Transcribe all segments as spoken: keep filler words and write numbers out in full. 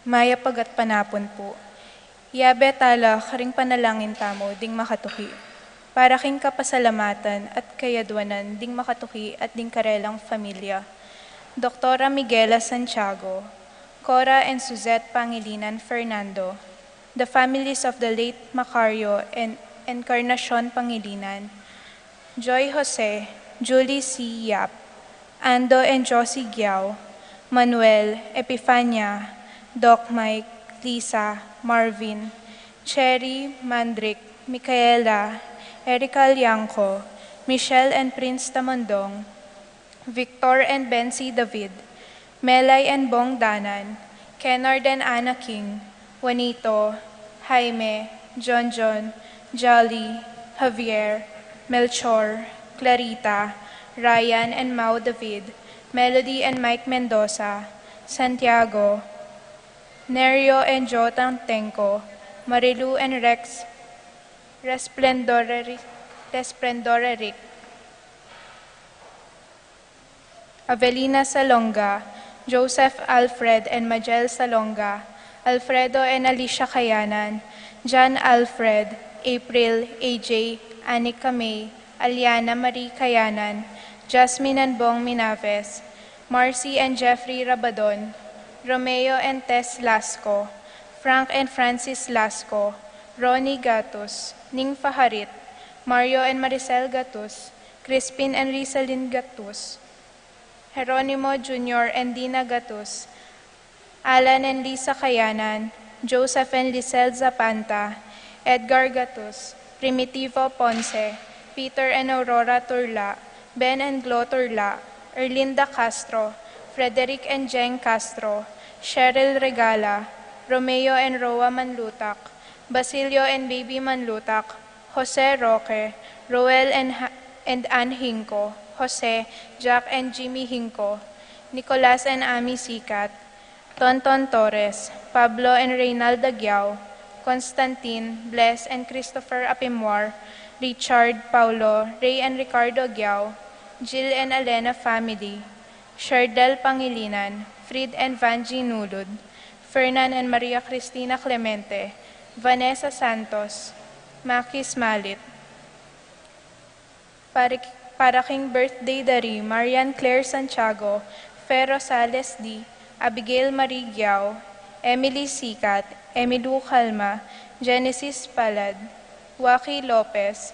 Mayap a gatpanapun pu. Yabe tala karing panalangin tamu ding makatuki para king kapasalamatan at kayadwanan ding makatuki at ding karelang familia. Doktora Miguela Santiago, Cora and Suzette Pangilinan Fernando, the families of the late Macario and Encarnacion Pangilinan, Joy Jose, Julie C. Yap, Ando and Josie Giao, Manuel, Epifania, Doc Mike, Lisa, Marvin, Cherry, Mandrick, Micaela, Erica Liangco, Michelle and Prince Tamondong, Victor and Bency David, Melay and Bong Danan, Kennard and Anna King, Juanito, Jaime, John John, Jolly, Javier, Melchor, Clarita, Ryan and Mau David, Melody and Mike Mendoza, Santiago, Nerio and Joe Tangtengco, Marilu and Rex Resplendoreric, Resplendoreric, Avelina Salonga, Joseph Alfred and Majel Salonga, Alfredo and Alicia Kayanan, John Alfred, April, A J, Anika May, Aliana Marie Kayanan, Jasmine and Bong Minaves, Marcy and Jeffrey Rabadon, Romeo and Tess Lasco, Frank and Francis Lasco, Ronnie Gatus, Ning Faharit, Mario and Maricel Gatus, Crispin and Rizalin Gatus, Jeronimo Junior and Dina Gatus, Alan and Lisa Kayanan, Joseph and Lisel Zapanta, Edgar Gatus, Primitivo Ponce, Peter and Aurora Turla, Ben and Glo Turla, Erlinda Castro, Frederick and Jeng Castro, Cheryl Regala, Romeo and Roa Manlutak, Basilio and Baby Manlutak, Jose Roque, Roel and, Ha- and Ann Hinco, Jose, Jack and Jimmy Hinco, Nicolas and Ami Sicat, Tonton Torres, Pablo and Reynalda Giao, Constantine, Bless and Christopher Apimwar, Richard, Paulo, Ray and Ricardo Giao, Jill and Alena family, Sherdel Pangilinan, Fred and Vangie Nulud, Fernan and Maria Cristina Clemente, Vanessa Santos, Makis Malit. Para, para king birthday dari Marian Claire Santiago, Fe Rosales D, Abigail Marie Giao, Emily Sicat, Emilu Calma, Genesis Palad, Waki Lopez,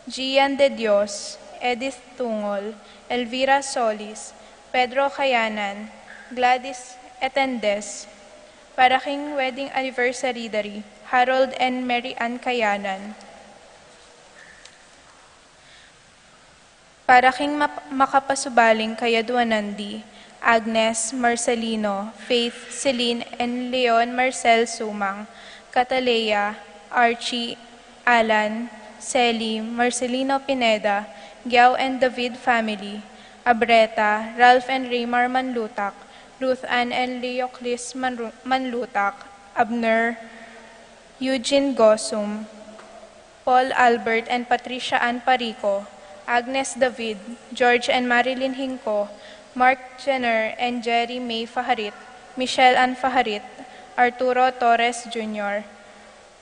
Gian De Dios, Edith Tungol, Elvira Solis, Pedro Kayanan, Gladys Etendes, para king wedding anniversary dari Harold and Mary Ann Kayanan. Para king map- makapasubaling kayadwanan di Agnes, Marcelino, Faith, Celine, and Leon Marcel Sumang, Cataleya, Archie, Alan, Celi, Marcelino Pineda, Giao and David family, Abreta, Ralph and Raymar Manlutak, Ruth Ann and Leoclis Manru- Manlutak, Abner, Eugene Gosum, Paul Albert and Patricia Ann Parico, Agnes David, George and Marilyn Hinco, Mark Jenner and Jerry May Faharit, Michelle Ann Faharit, Arturo Torres Junior,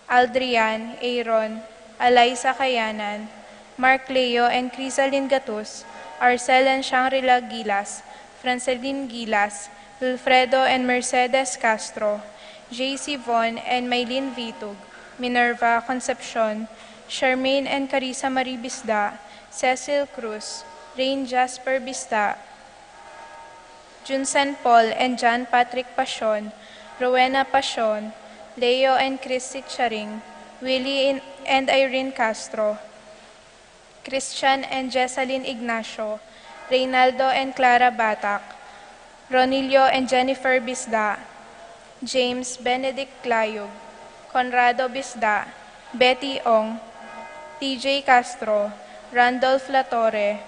Aldrian, Aaron, Eliza Kayanan, Mark Leo and Crisalin Gatus, Arcel and Shangri-La Gilas, Francelin Gilas, Wilfredo and Mercedes Castro, J C Von and Maylin Vitug, Minerva Concepcion, Charmaine and Carissa Marie Bisda, Cecil Cruz, Rain Jasper Bisda, Junsen Paul and John Patrick Pasion, Rowena Pasion, Leo and Christy Charing, Willie in- and Irene Castro, Christian and Jessalyn Ignacio, Reynaldo and Clara Batak, Ronilio and Jennifer Bisda, James Benedict Clayug, Conrado Bisda, Betty Ong, T J Castro, Randolph Latorre,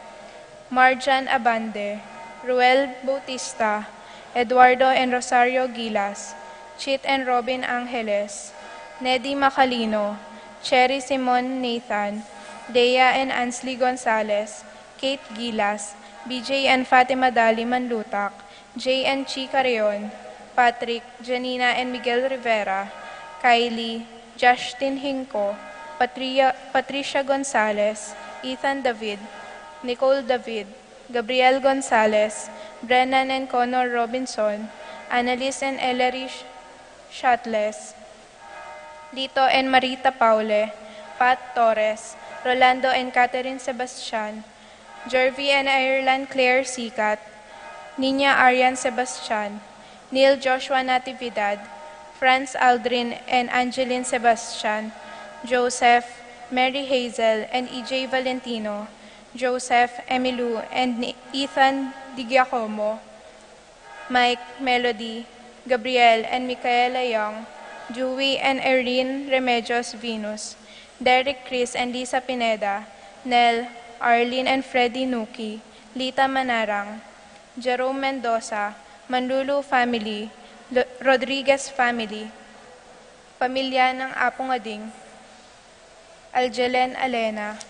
Marjan Abande, Ruel Bautista, Eduardo and Rosario Gilas, Chit and Robin Angeles, Neddy Macalino, Cherry Simon Nathan, Lea and Ansley Gonzalez, Kate Gilas, B J and Fatima Dali Manlutak, Jay and Chi Carreon, Patrick, Janina and Miguel Rivera, Kylie, Justin Hinco, Patria-, Patricia Gonzalez, Ethan David, Nicole David, Gabriel Gonzalez, Brennan and Connor Robinson, Annalise and Ellery Sh-, Shatles, Lito and Marita Paule, Pat Torres, Rolando and Catherine Sebastian, Jervy and Ireland Claire Sicat, Nina Arian Sebastian, Neil Joshua Natividad, Franz Aldrin and Angeline Sebastian, Joseph, Mary Hazel and E J Valentino, Joseph, Emilu and Ni-, Ethan Di Giacomo, Mike, Melody, Gabriel and Michaela Young, Dewey and Erin Remedios Venus, Derek, Chris and Lisa Pineda, Nel, Arlene and Freddy Nuki, Lita Manarang, Jerome Mendoza, Manlulu family, Lo-, Rodriguez family, pamilya ng Apong Ading, Aljelen Alena.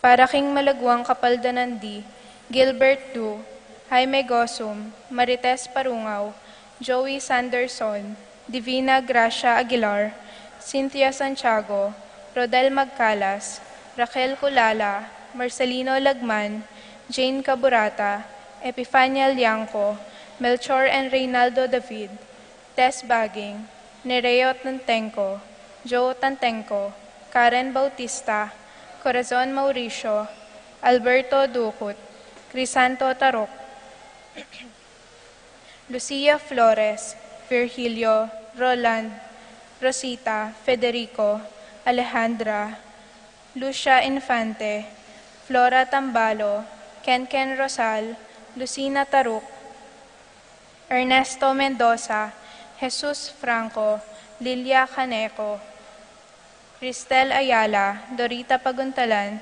Para king malagwang kapaldanan di, Gilbert Du, Jaime Gosum, Marites Parungaw, Joey Sanderson, Divina Gracia Aguilar, Cynthia Santiago, Rodel Magcalas, Raquel Culala, Marcelino Lagman, Jane Caburata, Epifania Liangco, Melchor and Reynaldo David, Tess Baging, Nereo Tantengco, Joe Tantengco, Karen Bautista, Corazon Mauricio, Alberto Ducut, Crisanto Tarok, Lucia Flores, Virgilio, Roland, Rosita, Federico, Alejandra, Lucia Infante, Flora Tambalo, Kenken Rosal, Lucina Taruk, Ernesto Mendoza, Jesus Franco, Lilia Caneco, Cristel Ayala, Dorita Paguntalan,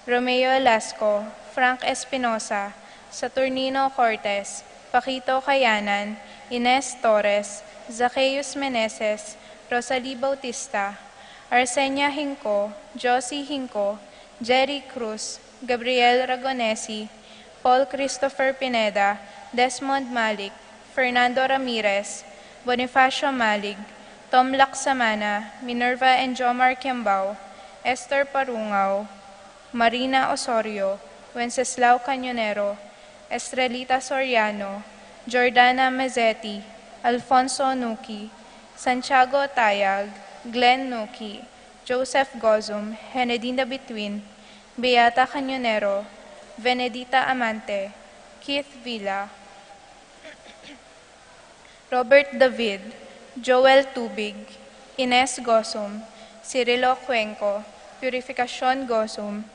Romeo Lasco, Frank Espinosa, Saturnino Cortes, Paquito Kayanan, Ines Torres, Zacchaeus Meneses, Rosalie Bautista, Arsenia Hinco, Josie Hinco, Jerry Cruz, Gabriel Ragonesi, Paul Christopher Pineda, Desmond Malik, Fernando Ramirez, Bonifacio Malig, Tom Laksamana, Minerva and Jomar Kiambao, Esther Parungaw, Marina Osorio, Wenceslao Cañonero, Estrelita Soriano, Jordana Mazzetti, Alfonso Nuki, Santiago Tayag, Glenn Nuki, Joseph Gozum, Henedina Bituin, Beata Cañonero, Venedita Amante, Keith Villa, Robert David, Joel Tubig, Ines Gosum, Cirilo Cuenco, Purificacion Gosum,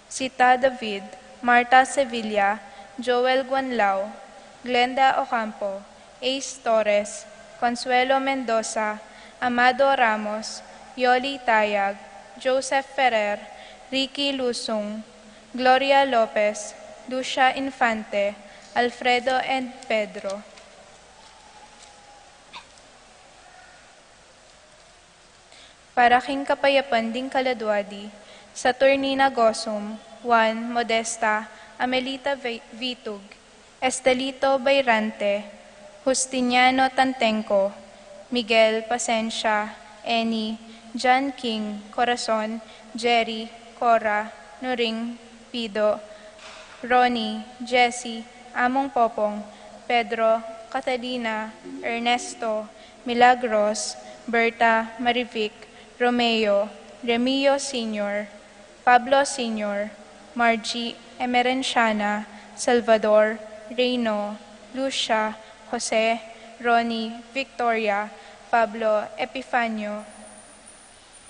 Sita David, Martha Sevilla, Joel Guanlao, Glenda Ocampo, Ace Torres, Consuelo Mendoza, Amado Ramos, Yoli Tayag, Joseph Ferrer, Ricky Lusung, Gloria Lopez, Lucia Infante, Alfredo and Pedro. Para king kapayapan ding kaladua di, Saturnina Gosum, Juan, Modesta, Amelita Vi-, Vitug, Estelito Bayrante, Justiniano Tantengco, Miguel Pasensia, Eni, John King, Corazon, Jerry, Cora, Nuring, Pido, Ronnie, Jesse, Among Popong, Pedro, Catalina, Ernesto, Milagros, Berta, Marivic, Romeo, Remio Senior, Pablo Senior, Margie, Emerenciana, Salvador, Reino, Lucia, Jose, Ronnie, Victoria, Pablo, Epifanio,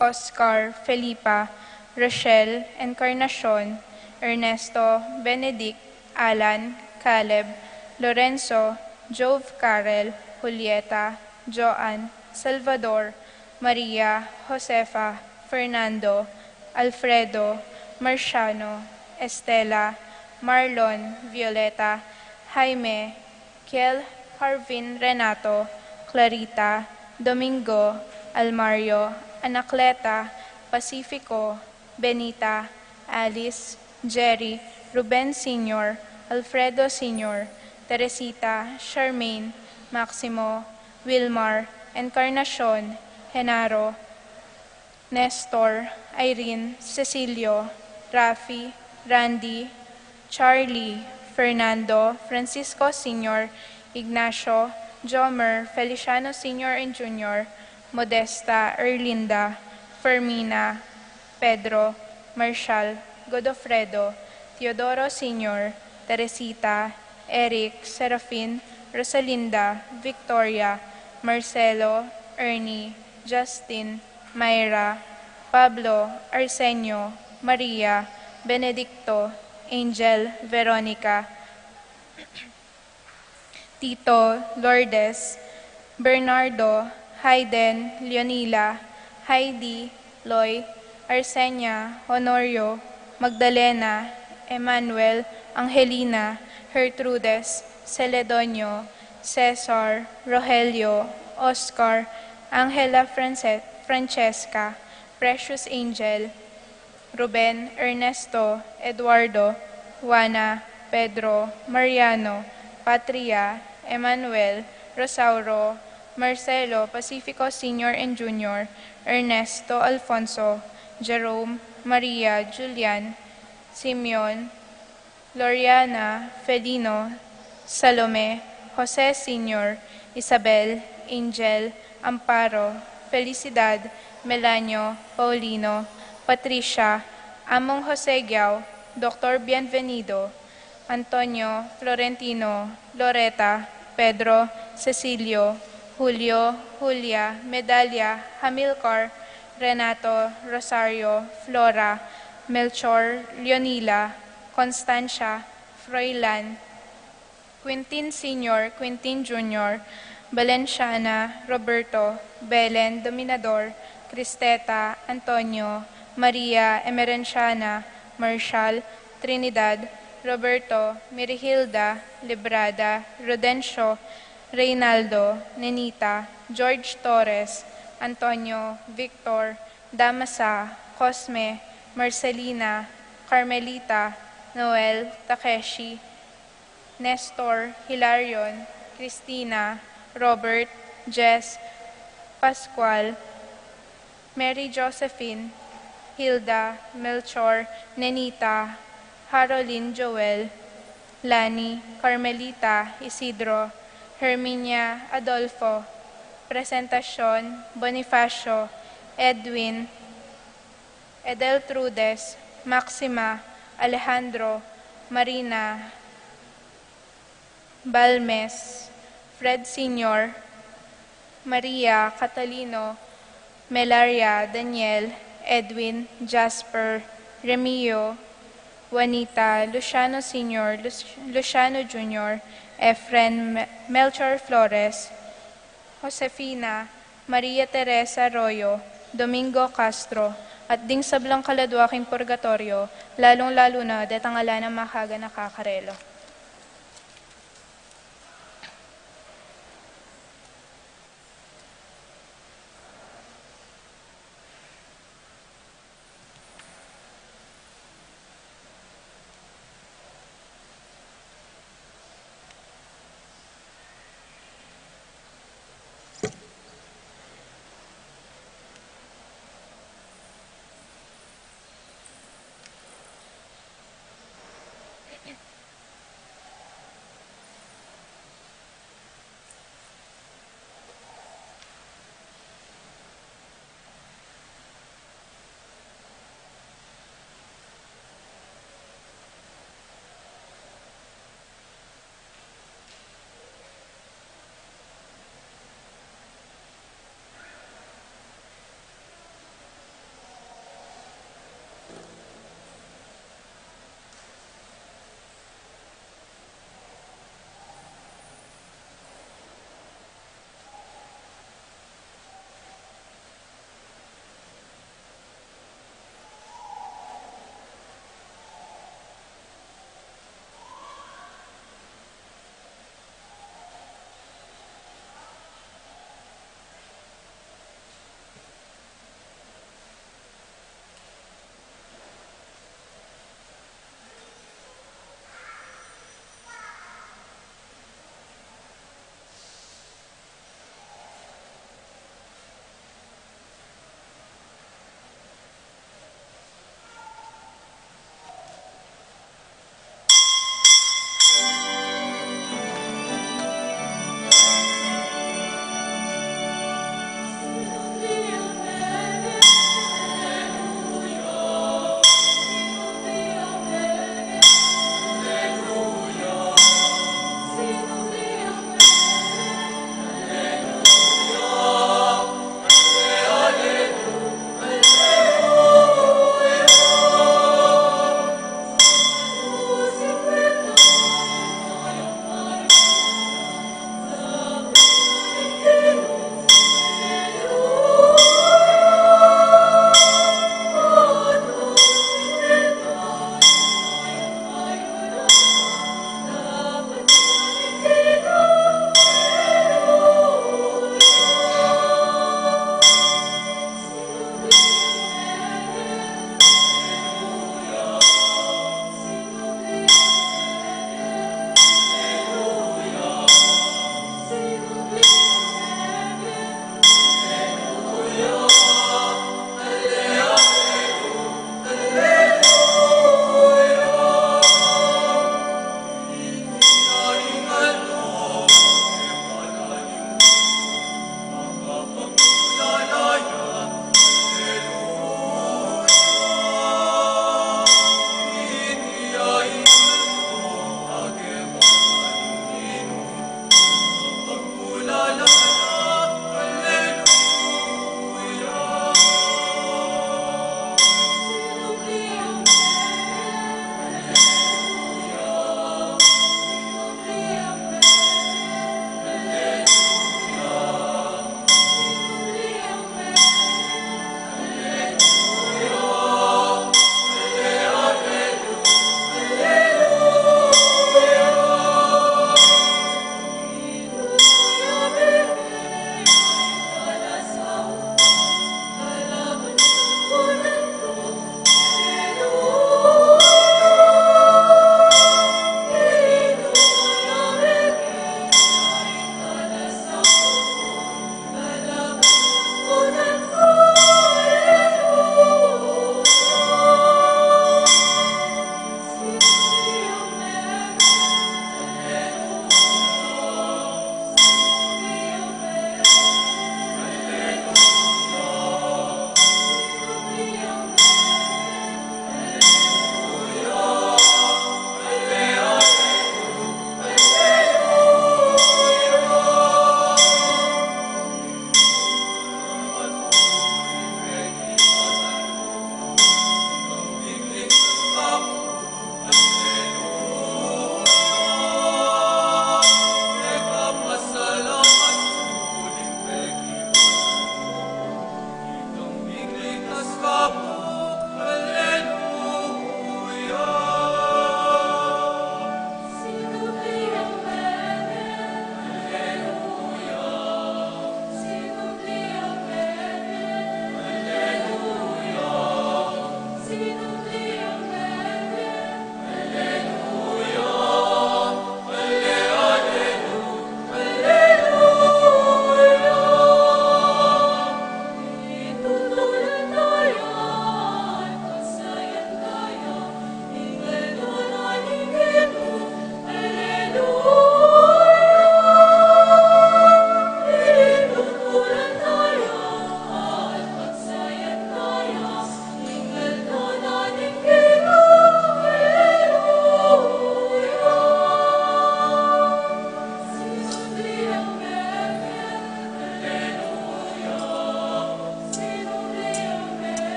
Oscar, Felipa, Rochelle, Encarnacion, Ernesto, Benedict, Alan, Caleb, Lorenzo, Jove, Carel, Julieta, Joan, Salvador, Maria, Josefa, Fernando, Alfredo, Marciano, Estela, Marlon, Violeta, Jaime, Kiel, Harvin, Renato, Clarita, Domingo, Almario, Anacleta, Pacifico, Benita, Alice, Jerry, Ruben Senior, Alfredo Senior, Teresita, Charmaine, Maximo, Wilmar, Encarnacion, Genaro, Nestor, Irene, Cecilio, Rafi, Randy, Charlie, Fernando, Francisco Senior, Ignacio, Jomer, Feliciano Senior and Junior, Modesta, Erlinda, Fermina, Pedro, Marshall, Godofredo, Teodoro Senior, Teresita, Eric, Serafin, Rosalinda, Victoria, Marcelo, Ernie, Justin, Myra, Pablo, Arsenio, Maria, Benedicto, Angel, Veronica, Tito, Lourdes, Bernardo, Hayden, Leonila, Heidi, Loy, Arsenia, Honorio, Magdalena, Emmanuel, Angelina, Gertrudes, Celedonio, Cesar, Rogelio, Oscar, Angela, Frances-, Francesca, Precious Angel, Ruben, Ernesto, Eduardo, Juana, Pedro, Mariano, Patria, Emmanuel, Rosauro, Marcelo, Pacifico Senior and Junior, Ernesto, Alfonso, Jerome, Maria, Julian, Simeon, Loriana, Felino, Salome, Jose Senior, Isabel, Angel, Amparo, Felicidad, Melanio, Paulino, Patricia, Among Jose Giao, Doctor Bienvenido, Antonio, Florentino, Loreta, Pedro, Cecilio, Julio, Julia, Medalia, Hamilcar, Renato, Rosario, Flora, Melchor, Leonila, Constancia, Froilan, Quintin Senior, Quintin Junior, Valenciana, Roberto, Belen, Dominador, Cristeta, Antonio, Maria, Emerenciana, Marshall, Trinidad, Roberto, Mirihilda, Librada, Rudencio, Reynaldo, Nenita, George Torres, Antonio, Victor, Damasa, Cosme, Marcelina, Carmelita, Noel, Takeshi, Nestor, Hilarion, Cristina, Robert, Jess, Pascual, Mary Josephine, Hilda, Melchor, Nenita, Harolin, Joel, Lani, Carmelita, Isidro, Herminia, Adolfo, Presentacion, Bonifacio, Edwin, Edeltrudes, Maxima, Alejandro, Marina, Balmes, Fred Senior, Maria, Catalino, Melaria, Daniel, Edwin, Jasper, Remio, Juanita, Luciano Senior, Luc-, Luciano Junior, Efren, Me-, Melchor Flores, Josefina, Maria Teresa Arroyo, Domingo Castro, at ding sablang kaladua king purgatoryo, lalung-lalu na detang ala nang makaganaka karela.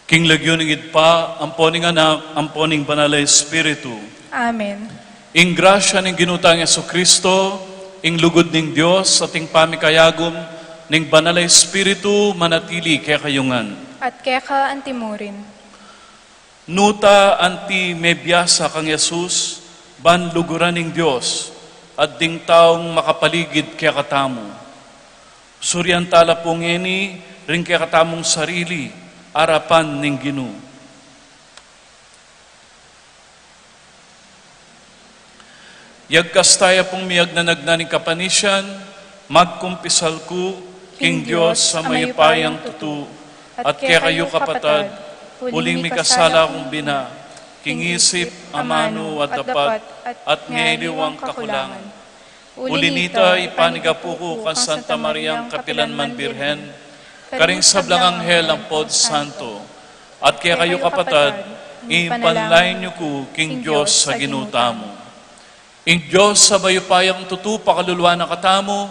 King lagyu ning Ibpa, ampo ning Anak, ampo ning Banal a Espiritu. Amen. Ing grasya ning Ginu tang Jesucristo, ing lugud ning Dios, at ing pamikayagum ning Banal a Espiritu manatili kekayu ngan. At keka antimurin. Nuta anti mebiasa kang Jesus, ban luguran ning Dios, at ding taung makapaligid kekatamu. Surian tala pu ngeni ring kekatamung sarili, arapan ning Ginu. Yagkas taya pung miyagnanagnan ning kapanisian, magkumpisal ku king Dios a mayupayang tutu, at kekayu kapatad, uling mikasala kung bina, king isip, amanu, at dapat, at ngeliwang kakulangan. Uli nita, ipanigapu ku kang Santa Mariang kapilan man Birhen, karing sablang anghel ampon santo, at kekayu kapatad, ipanalangin yu ku king Dios a Ginu tamu. Ing Dios a mayupayang tutu pakaluluan na katamu,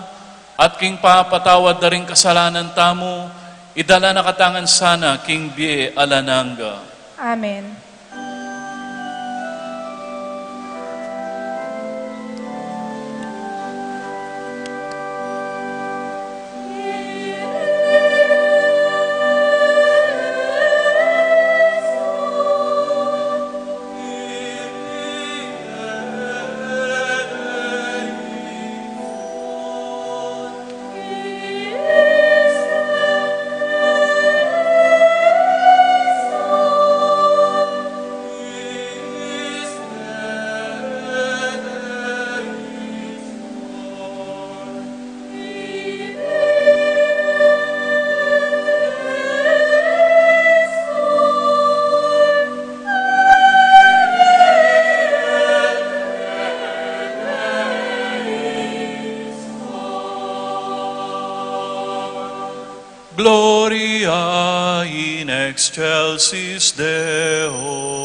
at king papatawad da ring kasalanan tamu, idala na katamu ngan sana king bie alang angga. Amen. Gloria in excelsis Deo.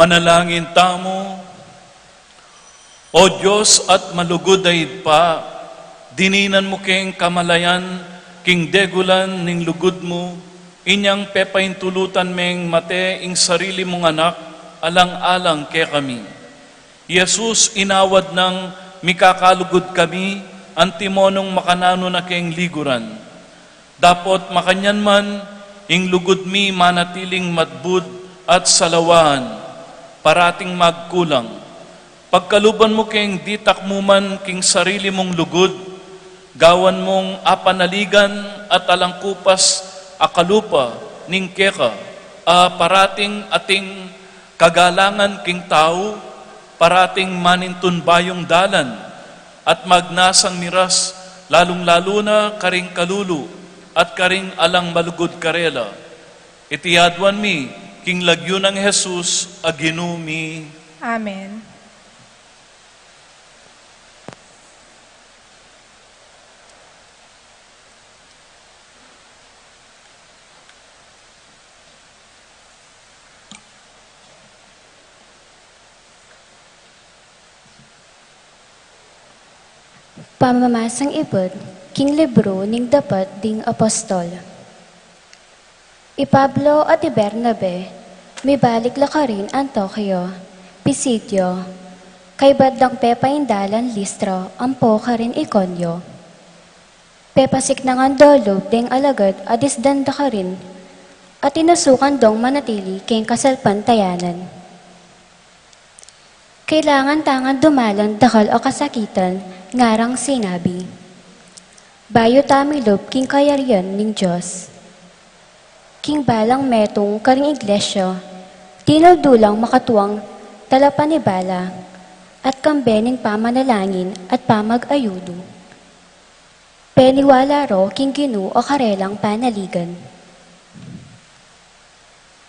Manalangin tamu. O Dios at malugud a Ibpa, dininan mu keng kamalayan king degulan ning lugud mu, inyang pepaintulutan meng mate ing sarili mung anak, alang-alang kekami. Jesus, inawad nang mikakalugud kami, antimo nung makananu na keng liguran. Dapot makanyan man, ing lugud mi manatiling matbud at salawaan, parating magkulang. Pagkaluban mu keng ditak mu man king sarili mung lugud, gawan mung apanaligan at alangkupas a kalupa ning keka, a parating ating kagalangan king tau, parating manintun bayung dalan, at magnasang miras, lalung-lalu na karing kalulu at karing alang malugud karela. Iti aduan mi king lagyu nang Jesus a Ginu mi. Amen. Pamamasang ibud king libru ning Dapat ding Apostol. I Pablo at i Bernabe, mibalik la karin Antiokia, Pisidia, kaybat dang pepaindalan Listra ampo karin Iconio. Pepasiknangan da lub deng alagad a disdan da karin, at inusukan dong manatili keng kasalpantayanan. Kailangan tang dumalan dakal a kasakitan, ngarang sinabi, bayu ta milub king kayarian ning Dios. King balang metung karing iglesia, tinuldu lang makatuang talapanibala, at kambe ning pamanalangin at pamag-ayudu. Peniwala ro king Ginu a karelang panaligan.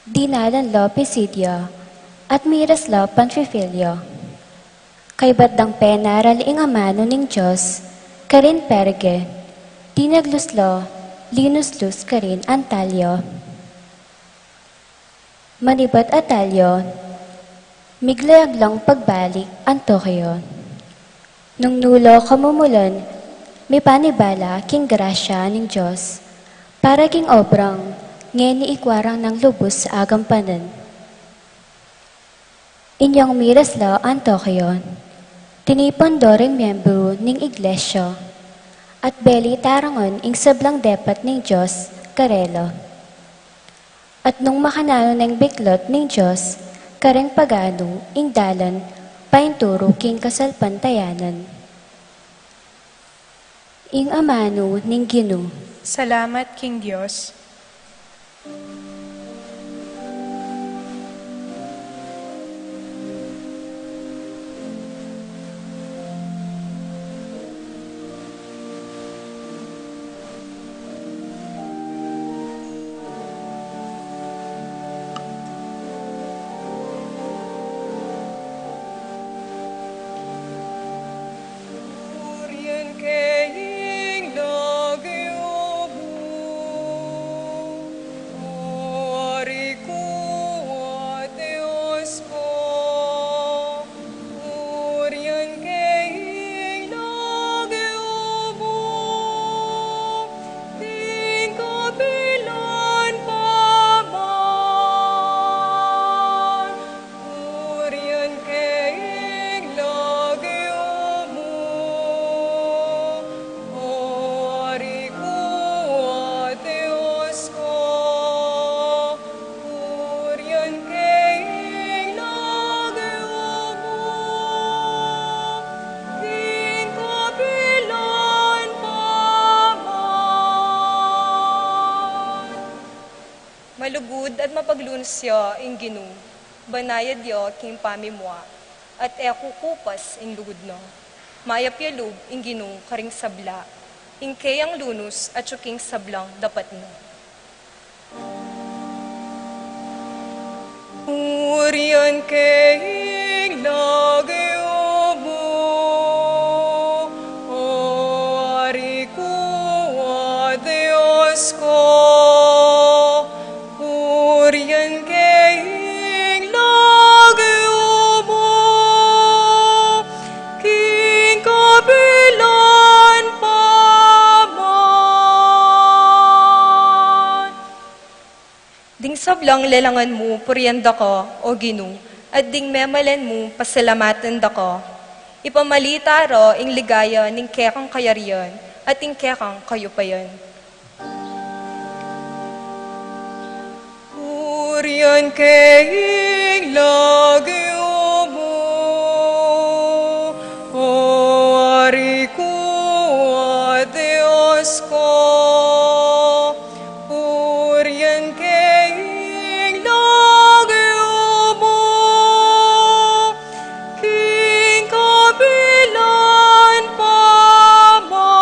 Dinalan la Pisidia, at miras la Panfilia. Kaybat dang penaral ing amanu ning Dios karin Perge, dinaglus la, linuslus karin Antalya. Manibat Atalya, miglayag lang pagbalik Antiokia. Nung nu la kamumulan, mipanibala king grasya ning Dios, para king obrang ngeni ikwa rang nang lubus agampanan. Inyang miras la Antiokia, tinipun da ring miembru ning iglesia, at beli tarangan ing sablang depat ning Dios karela. At nung makananu neng biklat ning Dios kareng paganu ing dalan painturu king kasalpantayanan. Ing amanu ning Ginu. Salamat king Dios. Purian ke ing lagyu mu, o Ari ku, o Dios ku. Purian ke ing lagyu mu, king kapilan pa man. Purian ke ing lagyu mu, o Ari ku, o Dios ku. Purian ke ing lagyu mu, king kapilan pa man. Malugud at mapaglunus ya ing Ginu, banayad ya king pamimua, at e kukupas ing lugud na. Mayap ya lub ing Ginu karing sabla, ing keyang lunus atyu king sablang dapat na. Purian ke ing lagyu mu, o Ari ku, o Dios ku. Purian ke ing lagyu Lang lelangan mu, purian da ka, O Ginu, at ding memalen mu, pasalamatan da ka. Ipamalita ra ing ligaya ning kekang kayarian at ing kekang kayupayan. Purian ke ing lagyu mu, O Ari ku, a Dios ku. Purian ke ing lagyu mu, king kapilan pa man.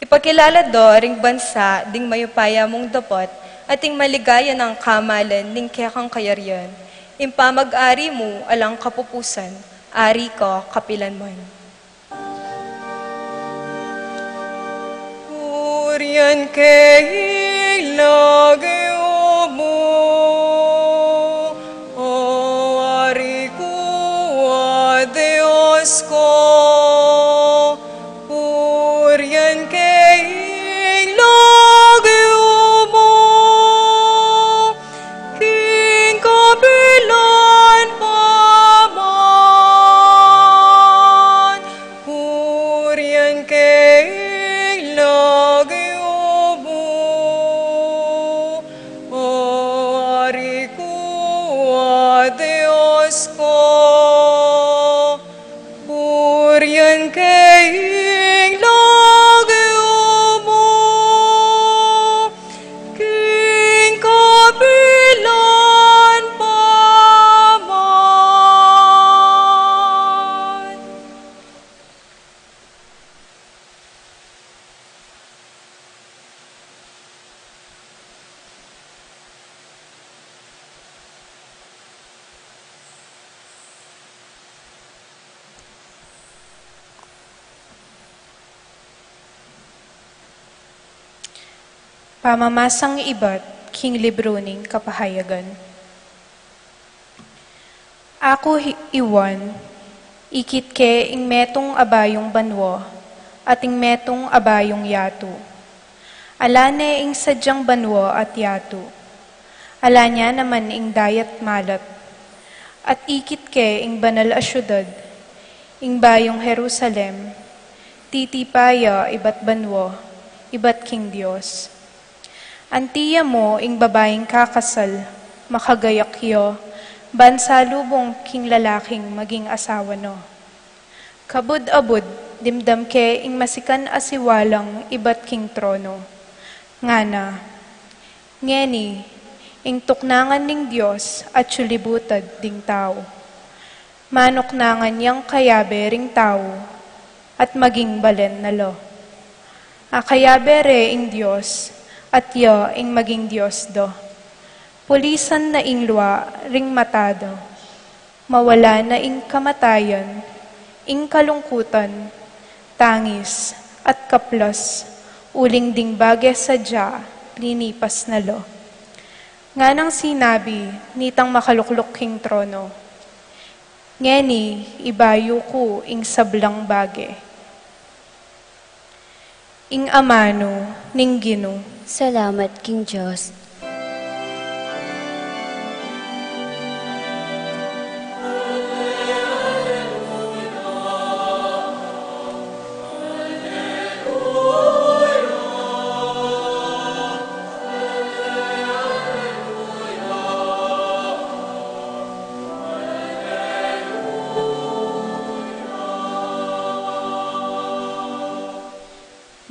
Ipakilala da ring bansa ding mayupaya mung dapot at ing maligaya nang kamalan ning kekang kayarian, ing pamag-ari mu alang kapupusan, ari ka kapilan man. Purian ke ing lagyu mu, O Ari ku, a Dios ku. Purian ke ing lagyu mu, king kapilan pa man. Purian ke ing lagyu mu, O Ari ku, a Dios ku. Purian ke ing lagyu mu, king kapilan pa man. Pamamasang ibat king libru ning Kapahayagan. Aku hi-, i Juan, ikit ke ing metung a bayung banua at ing metung a bayung yatu. Ala ne ing sadyang banua at yatu. Ala ne naman ing dayat malat. At ikit ke ing banal a siudad, ing bayung Jerusalem, titipa ya ibat banua, ibat king Dios. Anti ya mu ing babaing kakasal, makagayak ya, ban salubung king lalaking maging asawa na. Kabud-abud, dimdam ke ing masikan a siwalang ibat king trono. Ngana, ngeni, ing tuknangan ning Dios atyu libutad ding tau. Manuknangan yang kayabe ring tau, at maging balen na la. Akayabe re ing Dios, at ya ing maging Dios da. Pulisan na ing lua ring mata da. Mawala na ing kamatayan, ing kalungkutan, tangis, at kaplas, uling ding bage sadya, linipas na la. Nganang sinabi nitang makalukluk king trono, ngeni, ibayu ku ing sablang bage. Ing amanu ning Ginu. Salamat king Dios.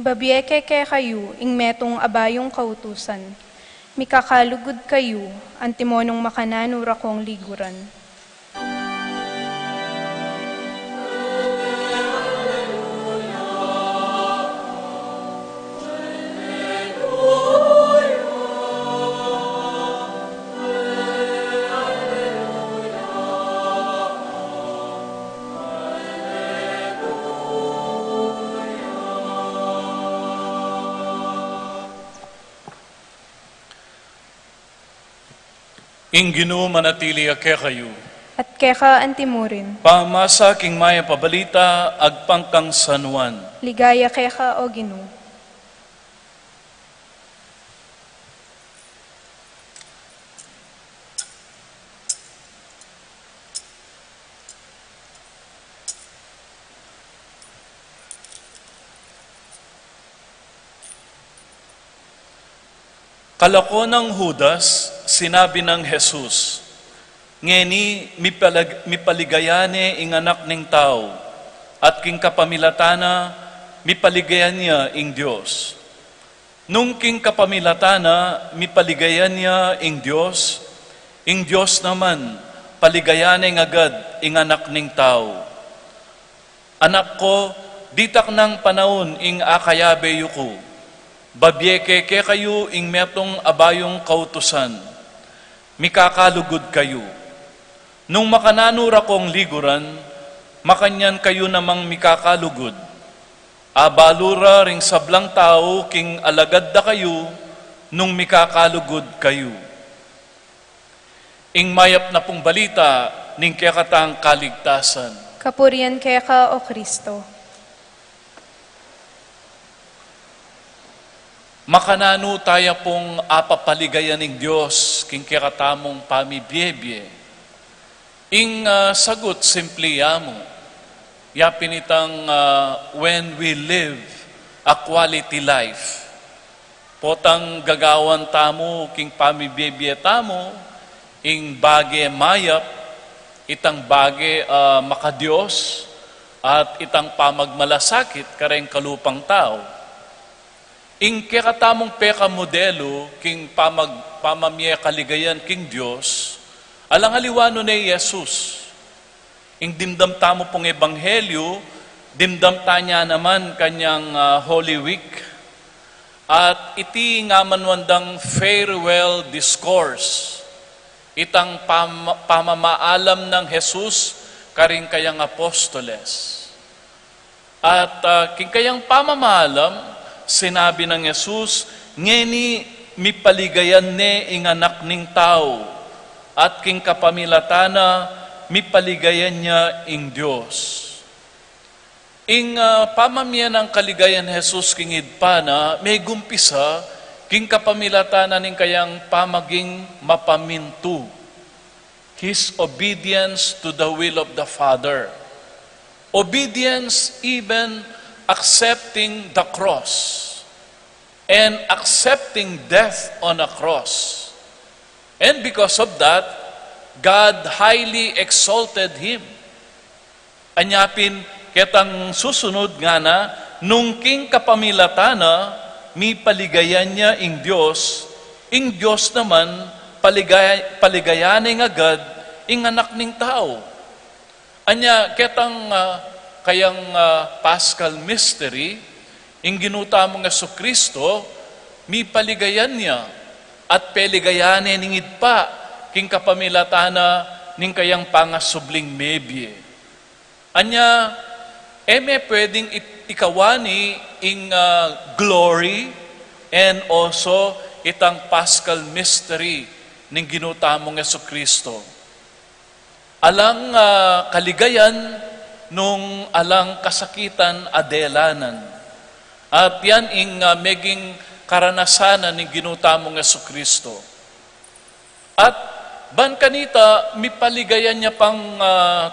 Babie ke kekayu ing metung a bayung kautusan. Mikakalugud kayu, antimo nung makananu ra kong liguran. Ing Ginu manatili ya kekayu. At keka antimurin. Pamasa king mayap a balita agpang kang San Juan. Ligaya keka, O Ginu. Kalako nang Judas, sinabi nang Jesus, "Ngeni mipalag-, mipaligaya ne ing Anak ning Tau, at king kapamilatan na, mipaligaya ne ing Dios." Nung king kapamilatan na, mipaligaya ne ing Dios, ing Dios naman, paligaya ne agad ing Anak ning Tau. Anak ku, ditak nang panaun ing akayabe yu ku. Babie ke kekayu ing metung a bayung kautusan. Mikakalugud kayu. Nung makananu ra kong liguran, makanyan kayu namang mikakalugud. Abalu ra ring sablang tau king alagad da kayu nung mikakalugud kayu. Ing mayap na pung balita ning kekatang kaligtasan. Kapurian keka, O Kristo. Makananu taya pung apapaligayan ning Dios king kekatamung pamibiebie? Ing, ah, sagut simpli ya mu. Ya pin itang, ah, when we live a quality life. Potang gagawan tamu king pamibiebie tamu ing bage mayap, itang bage, ah, makadios, at itang pamagmalasakit kareng kalupang tau. Ing kekatamung pekamodelu king pamag-, pamamie kaligayan king Dios, alang aliwa nune i Jesus. Ing dimdam tamu pung ebanghelyu, dimdam ta ne naman kanyang, ah, Holy Week. At iti ing amanuan dang farewell discourse, itang pam-, pamamaalam nang Jesus karing kayang apostoles. At, ah, king kayang pamamaalam, sinabi nang Jesus, "Ngeni mipaligayan ne ing Anak ning Tau, at king kapamilatan na mipaligayan ne ing Dios." Ing, ah, pamamie nang kaligayan Jesus king Ibpa na, megumpisa king kapamilatan na ning kayang pamaging mapamintu. His obedience to the will of the Father. Obedience, even accepting the cross and accepting death on a cross. And because of that, God highly exalted him. Anya pin, ketang susunud ngana, nung king kapamilatan na, mipaligayan ne ing Dios, ing Dios naman, paligay-, paligayan ne agad ing Anak ning Tau. Anya, ketang, ah, kayang, ah, Paschal Mystery, ing Ginu tamung Jesucristo, mipaligayan ne, at peligayan ne ning Ibpa, king kapamilatan na ning kayang pangasubling mebie. Anya, e me pwedeng i-, ikawani ing, ah, glory and also itang Paschal Mystery ning Ginu tamung Jesucristo. Alang, ah, kaligayan nung alang kasakitan a delanan. At yan ing, ah, meging karanasan na ning Ginu tamung Jesucristo. At ban kanita, mipaligayan ne pang, ah,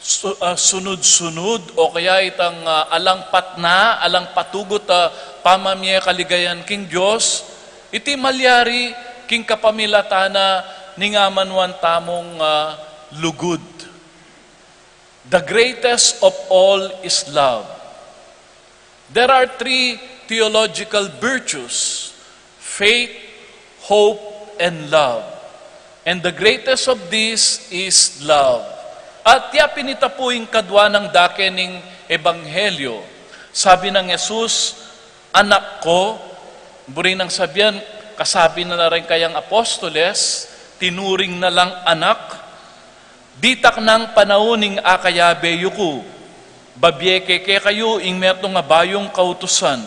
su-, ah, sunud-sunud o kaya itang, ah, alang patna, alang patugut a pamamie kaligayan king Dios, iti malyari king kapamilatan na ning amanuan tamung, ah, lugud. The greatest of all is love. There are three theological virtues: faith, hope, and love. And the greatest of these is love. At ya pin ita pu ing kadua nang dake ning ebanghelyo. Sabi nang Jesus, "Anak ku," buri nang sabian, kasabi na la ring kayang apostoles, tinuring na lang anak, "Ditak nang panaun ing akayabe yu ku. Babie ke kekayu ing metung a bayung kautusan.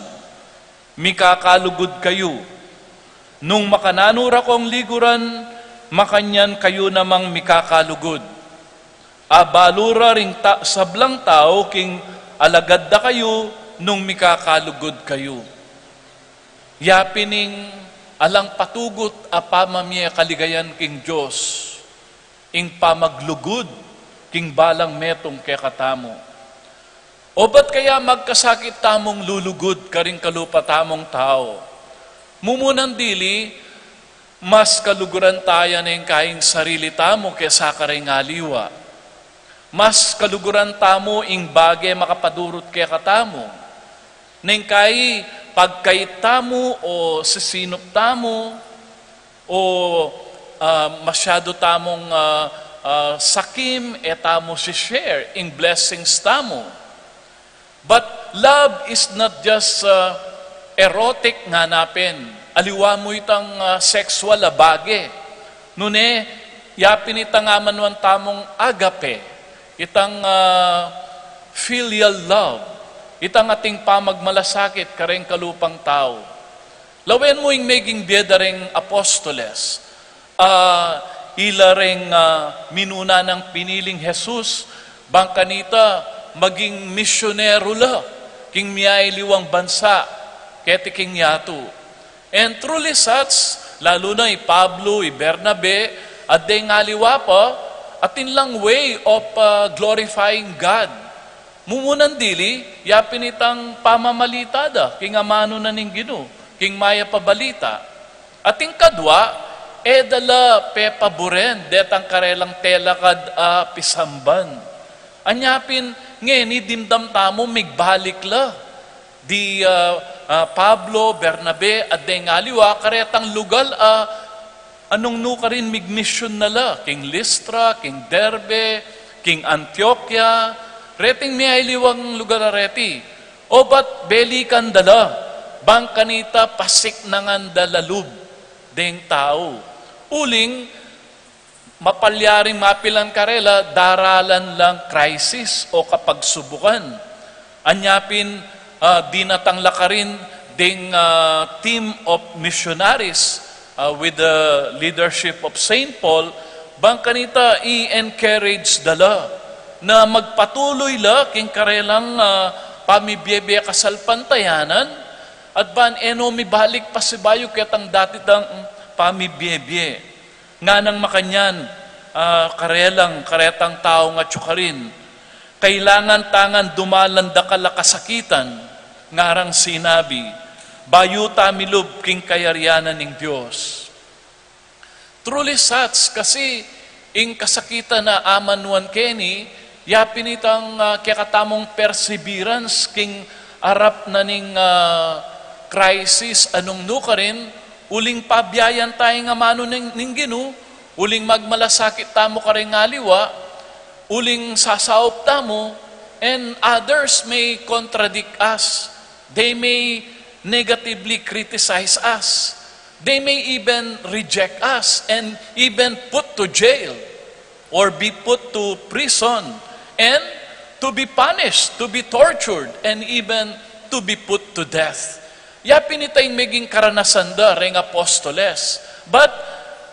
Mikakalugud kayu. Nung makananu ra kong liguran, makanyan kayu namang mikakalugud. Abalu ra ring ta-, sablang tau king alagad da kayu nung mikakalugud kayu." Ya pin ing alang patugut a pamamie kaligayan king Dios, ing pamaglugud king balang metung kekatamu. Obat kaya magkasakit tamung lulugud karing kalupa tamung tau? Mumunan dili, mas kaluguran taya neng kaing sarili tamu kesa kareng aliwa. Mas kaluguran tamu ing bage makapadurut kekatamu. Neng kai pagkait tamu o sisinup tamu o, ah, masyadu tamung, ah, ah, sakim, e tamu si-share ing blessings tamu. But love is not just, uh, erotic ngana pin. Aliwa mu itang, uh, sexual a bage. Nune, yapin itang amanuan tamung agape, itang, uh, filial love, itang ating pamagmalasakit kareng kalupang tau. Lawen mu ing meging bie da reng apostoles. Ah, ila reng, ah, minuna nang piniling Jesus, bang kanita maging misyonero la king miyaliwang bansa keti king yatu. And truly such, lalu na i Pablo, i Bernabe, at deng aliwa pa, atin lang way of, ah, glorifying God. Mumunan dili, yapin itang pamamalita da king amanu na ning Ginu, king mayap a balita. At ing kadwa, e da la pepaburen detang karelang telakad a pisamban. Anya pin, ngeni dimdam tamu migbalik la di, ah, ah, Pablo, Bernabe, at deng aliwa karetang lugal a anung nukarin migmisyun na la, king Listra, king Derbe, king Antioquia, reting miyaliwang lugal a reti. O bat belikan da la, bang kanita pasiknangan da la lub deng tau. Uling, mapalyaring mapilan karela, daralan lang crisis o kapagsubukan. Anya pin, ah, dinatang la karin ding, ah, team of missionaries, ah, with the leadership of Saint Paul, bang kanita i-encourage da la na magpatuloy la king karelang, ah, pamibiebie kasalpantayanan, at ban e no mibalik pasibayu ketang dati dang pamibiebie. Nganang makanyan, ah, karelang, karetang taung atyu karin, kailangan ta ngan dumalan dakal a kasakitan, ngarang sinabi, bayu ta milub king kayarian na ning Dios. Truly such, kasi ing kasakitan a amanuan keni, yapin itang, ah, kekatamung perseverance king arap na ning, ah, crisis a nung nukarin, uling pabiayan ta ing amanu ning, ning Ginu, uling magmalasakit tamu kareng aliwa, uling sasaup tamu, and others may contradict us. They may negatively criticize us. They may even reject us and even put to jail or be put to prison and to be punished, to be tortured, and even to be put to death. Yapin ita ing meging karanasan da reng apostoles. But,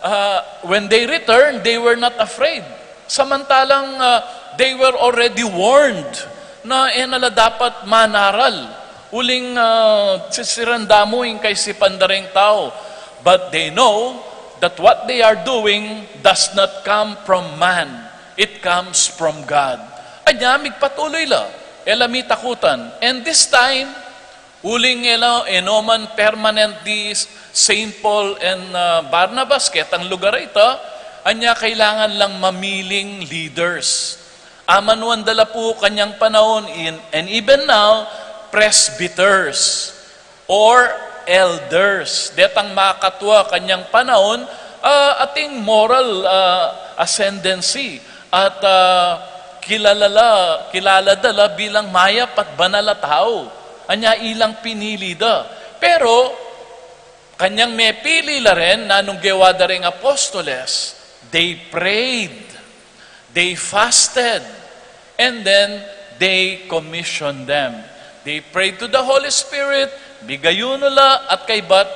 uh, when they returned, they were not afraid. Samantalang, uh, they were already warned na e na la dapat manaral. Uling, ah, sisiran da mu ing kaisipan da reng tau. But they know that what they are doing does not come from man. It comes from God. Anya, migpatuloy la. E la mitakutan. And this time, uling e la, e no man permanent di Saint Paul and, ah, Barnabas, ketang lugar a ita, anya kailangan lang mamiling leaders. Amanuan da la pu kanyang panaun, in, and even now, presbyters or elders. Detang makatua kanyang panaun, ah, ating moral, ah, ascendancy at, ah, kilala la, kilala da la bilang mayap at banal a tau. Anya ilang pinili da. Pero, kanyang mepili la rin, nanung gewa da reng apostoles, they prayed, they fasted, and then they commissioned them. They prayed to the Holy Spirit, migayunu la, at kaybat,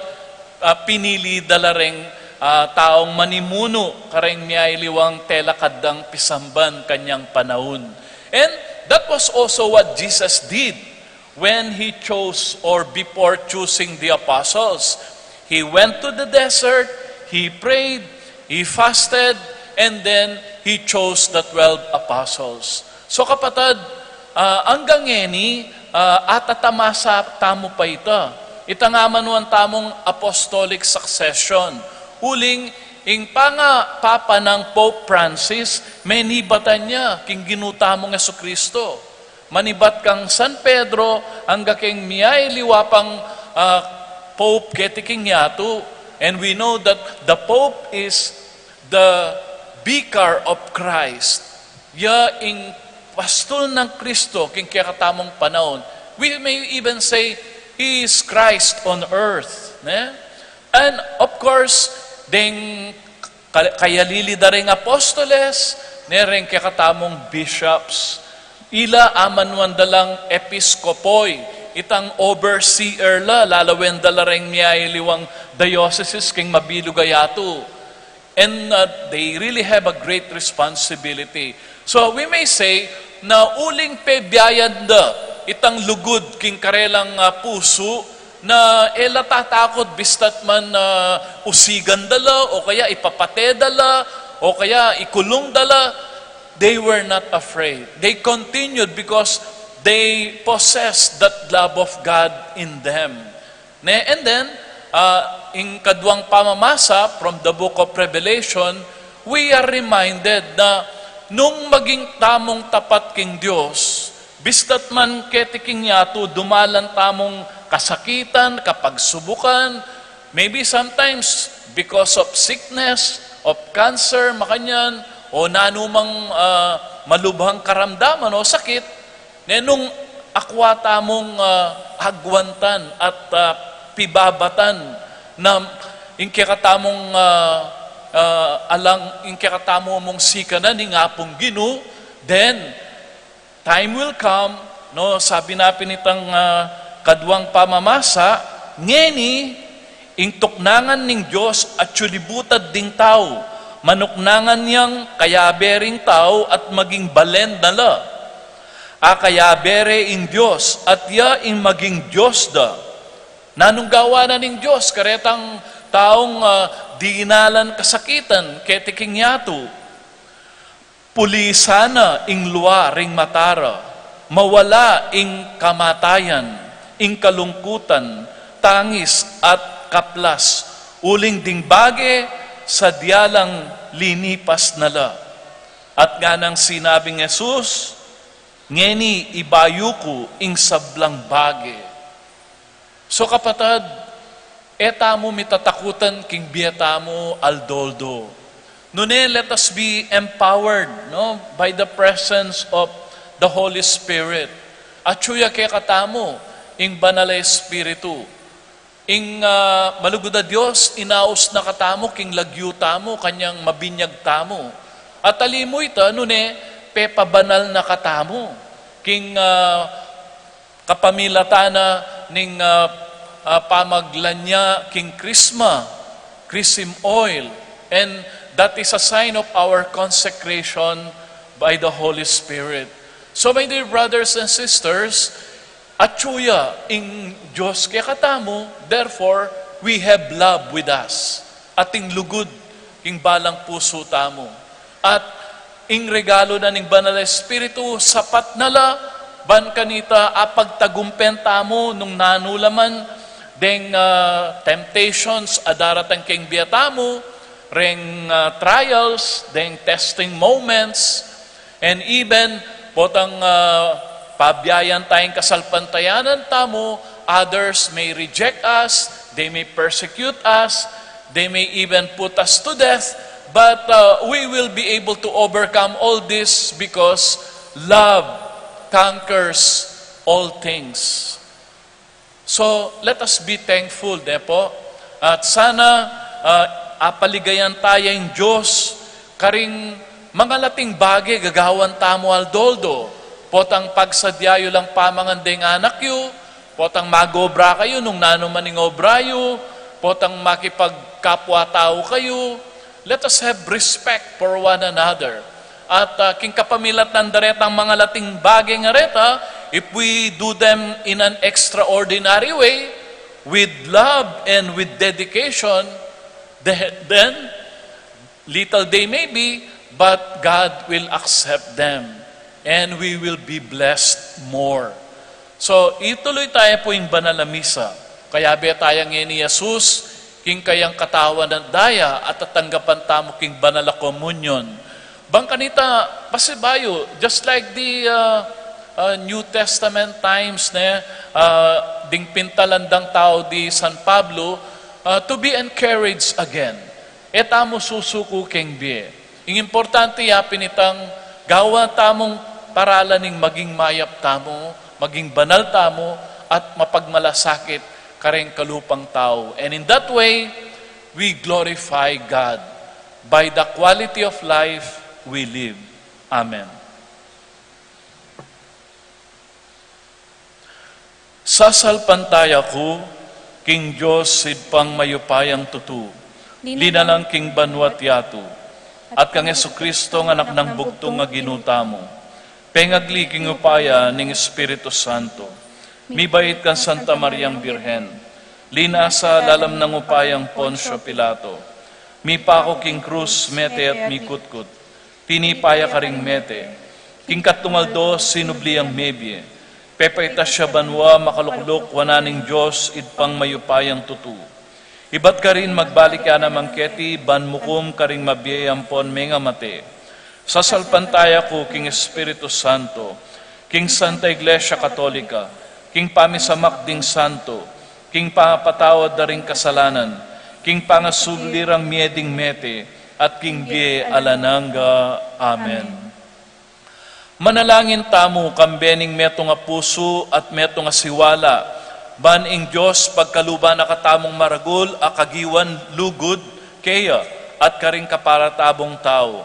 ah, pinili da la reng, ah, taung manimunu kareng miyaliwang telakad dang pisamban kanyang panaun. And that was also what Jesus did. When he chose or before choosing the apostles, he went to the desert, he prayed, he fasted, and then he chose the twelve apostles. So, kapatad, ah, anggang ngeni, ah, atatamasa tamu pa ita. Ita nga manuan tamung apostolic succession. Uling, ing panga Papa nang Pope Francis, menibatan ya king Ginu tamung Jesucristo. Manibat kang San Pedro, angga king miyayaliwa pang, ah, Pope keti king yatu. And we know that the Pope is the Vicar of Christ. Ya ing pastul nang Kristo king kekatamung panaun. We may even say, He is Christ on earth. Ne? And of course, deng ka-, kayalili da ring apostoles, ne, reng kekatamung bishops. Ila amanuan da lang episkopoi, itang overseer la, lalawen da la reng miyayaliwang dioceses king mabilug a yatu. And, uh, they really have a great responsibility. So we may say na uling pebiayan da itang lugud king karelang, uh, pusu, na e la tatakut bista't man, uh, usigan da la, o kaya ipapate da la, o kaya ikulung da la, they were not afraid. They continued because they possessed that love of God in them. Ne? And then, uh, ing kaduang pamamasa from the book of Revelation, we are reminded na nung maging tamung tapat king Dios, bista't man keti king yatu dumalan tamung kasakitan, kapagsubukan, maybe sometimes because of sickness, of cancer, makanyan, o nanumang, ah, malubhang karamdaman o sakit, ne, nung akwa tamung, ah, agwantan at, ah, pibabatan na ing kekatamung, ah, ah, alang ing kekatamu mung sikanan ning Apung Ginu, then time will come, no, sabi na pin itang, ah, kaduang pamamasa, ngeni, ing tuknangan ning Dios atyu libutad ding tau, manuknangan yang kayabe ring tau at maging balen na la. A kayabe re ing Dios, at ya ing maging Dios da. Nanung gawan na ning Dios karetang taung, ah, dinalan kasakitan keti king yatu? Pulisan na ing lua ring mata ra, mawala ing kamatayan, ing kalungkutan, tangis at kaplas, uling ding bage sadya lang linipas na la. At nganang sinabing Jesus, ngeni ibayu ku ing sablang bage. So, kapatad, e tamu mitatakutan king bie tamu aldo-aldo. Nune, let us be empowered, no, by the presence of the Holy Spirit. Atyu ya kekatamu ing Banal a Espiritu. Ing, ah, malugud a Dios, inaus na katamu king lagyu tamu, kanyang mabinyag tamu. At ali mu ita, nune, pepabanal na katamu king, ah, kapamilatan na ning, ah, ah, pamaglanya king Krisma, Chrism oil, and that is a sign of our consecration by the Holy Spirit. So, my dear brothers and sisters, atyu ya ing Dios kekatamu, therefore, we have love with us. Ating lugud king balang pusu tamu. At ing regalo na ning Banal a Espiritu, sapat na la, ban kanita apagtagumpen tamu nung nanu la man deng, ah, temptations a daratang king bie tamu, reng, ah, trials, deng testing moments, and even potang, ah, pabiayan tayang kasalpantayanan tamu, others may reject us, they may persecute us, they may even put us to death, but, uh, we will be able to overcome all this because love conquers all things. So, let us be thankful, de po? At sana, ah, apaligayan taya ing Dios karing mangalating bage gagawan tamu aldo-aldo. Potang pagsadya yu lang pamangan deng anak yu, potang mag-obra kayu nung nanu man ing obra yu, potang makipagkapwa-tau kayu, let us have respect for one another. At, ah, king kapamilatan daretang mangalating bage nga reta, if we do them in an extraordinary way, with love and with dedication, the-, then, little they may be, but God will accept them, and we will be blessed more. So, ituloy taya pu ing banal a misa. Kayabe taya ngeni i Jesus king kayang katawan at daya at tatanggapan tamu king banal a komunyon. Bang kanita, pasibayu, just like the, uh, uh, New Testament times, ne, uh, ding pintalandang tau di San Pablo, uh, to be encouraged again. E tamu susuku king bie. Ing importante ya pin itang gawan tamung paralan ning maging mayap tamu, maging banal tamu, at mapagmalasakit kareng kalupang tau. And in that way, we glorify God by the quality of life we live. Amen. Sasalpantaya ku king Dios Ibpang mayupayang tutu, linalang king banua't yatu, at kang Jesucristo nga Anak nang bugtung a Ginu tamu, pengagli king upaya ning Espiritu Santo, mibait kang Santa Mariang Birhen, linasa lalam nang upayang Poncio Pilato, mipaku king krus, mete at mikutkut, tinipa ya karing mete. King katlung aldo, sinubli yang mebie. Pepaitas ya banua, makalukluk wanan ning Dios Ibpang mayupayang tutu. Ibat karin magbalik ya naman keti ban mukum karing mabie ampon mengamate. Sasalpantaya ku king Espiritu Santo, king Santa Iglesia Katolika, king pamisamak ding santo, king pangapatawad da ring kasalanan, king pangasubli rang mie ding mete, at king bie alang angga. Amen. Manalangin tamu kambe ning metung a pusu at metung a siwala, ban ing Dios pagkaluban na katamung maragul a kagiwan lugud keya at karing kaparatabung tau.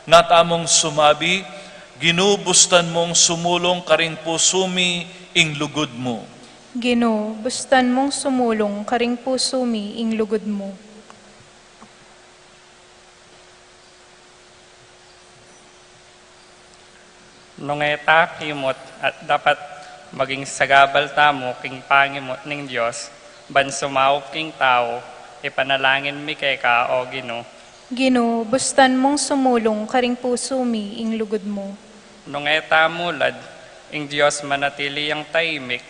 Nga tamung sumabi, Ginu, bustan mung sumulung karing pusu mi ing lugud mu. Ginu, bustan mung sumulung karing pusu mi ing lugud mu. Nung e ta kimut at dapat, maging sagabal tamu king pangimut ning Dios, ban sumaup king tau, ipanalangin mi keka, O Ginu. Ginu, bustan mung sumulung karing pusu mi ing lugud mu. Nung e ta mulad, ing Dios manatili yang taimik,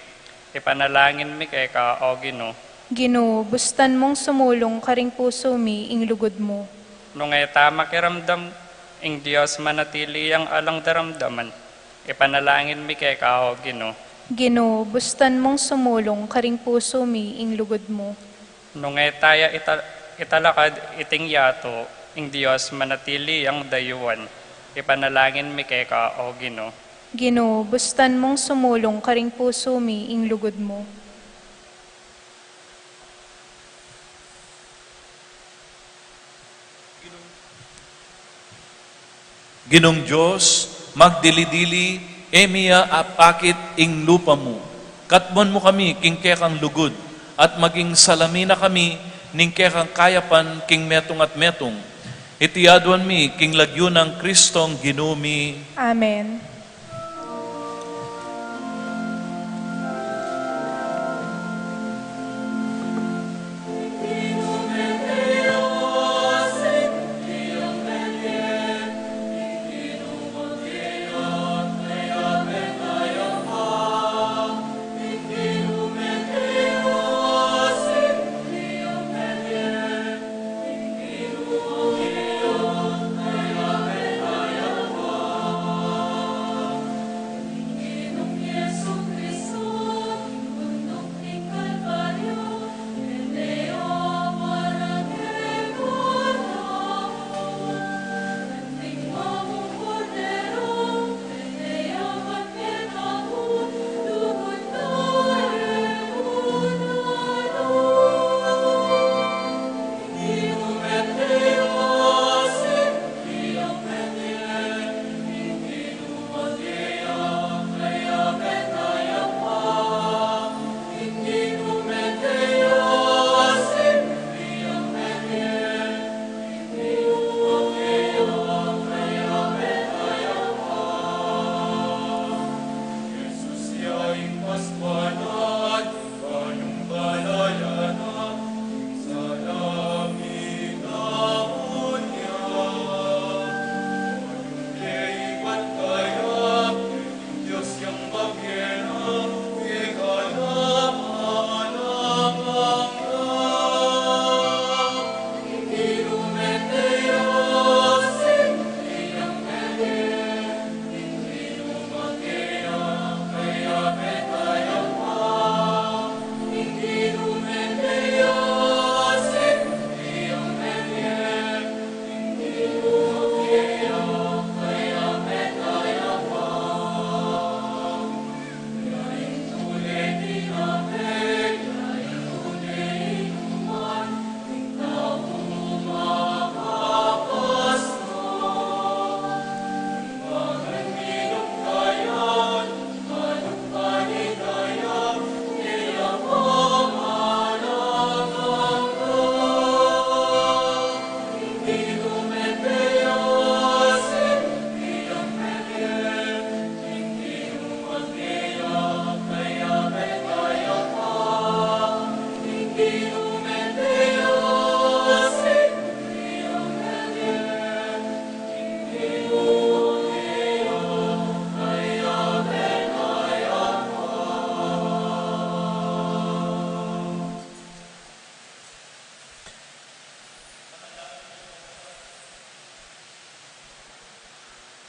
ipanalangin mi keka, O Ginu. Ginu, bustan mung sumulung karing pusu mi ing lugud mu. Nung e ta makiramdam, ing Dios manatili yang alang daramdaman, ipanalangin mi keka, O Ginu. Ginu, bustan mung sumulung karing pusu mi ing lugud mu. Nung e ta ya ita-, italakad iting yatu, ing Dios manatili yang dayuan, ipanalangin mi keka, O Ginu. Ginu, bustan mung sumulung karing pusu mi ing lugud mu. Ginung Dios, magdili-dili, e mi ya apakit ing lupa mu. Katmuan mu kami king kekang lugud, at maging salamin na kami ning kekang kayapan king metung at metung. Iti aduan mi king lagyu nang Kristong Ginu mi. Amen.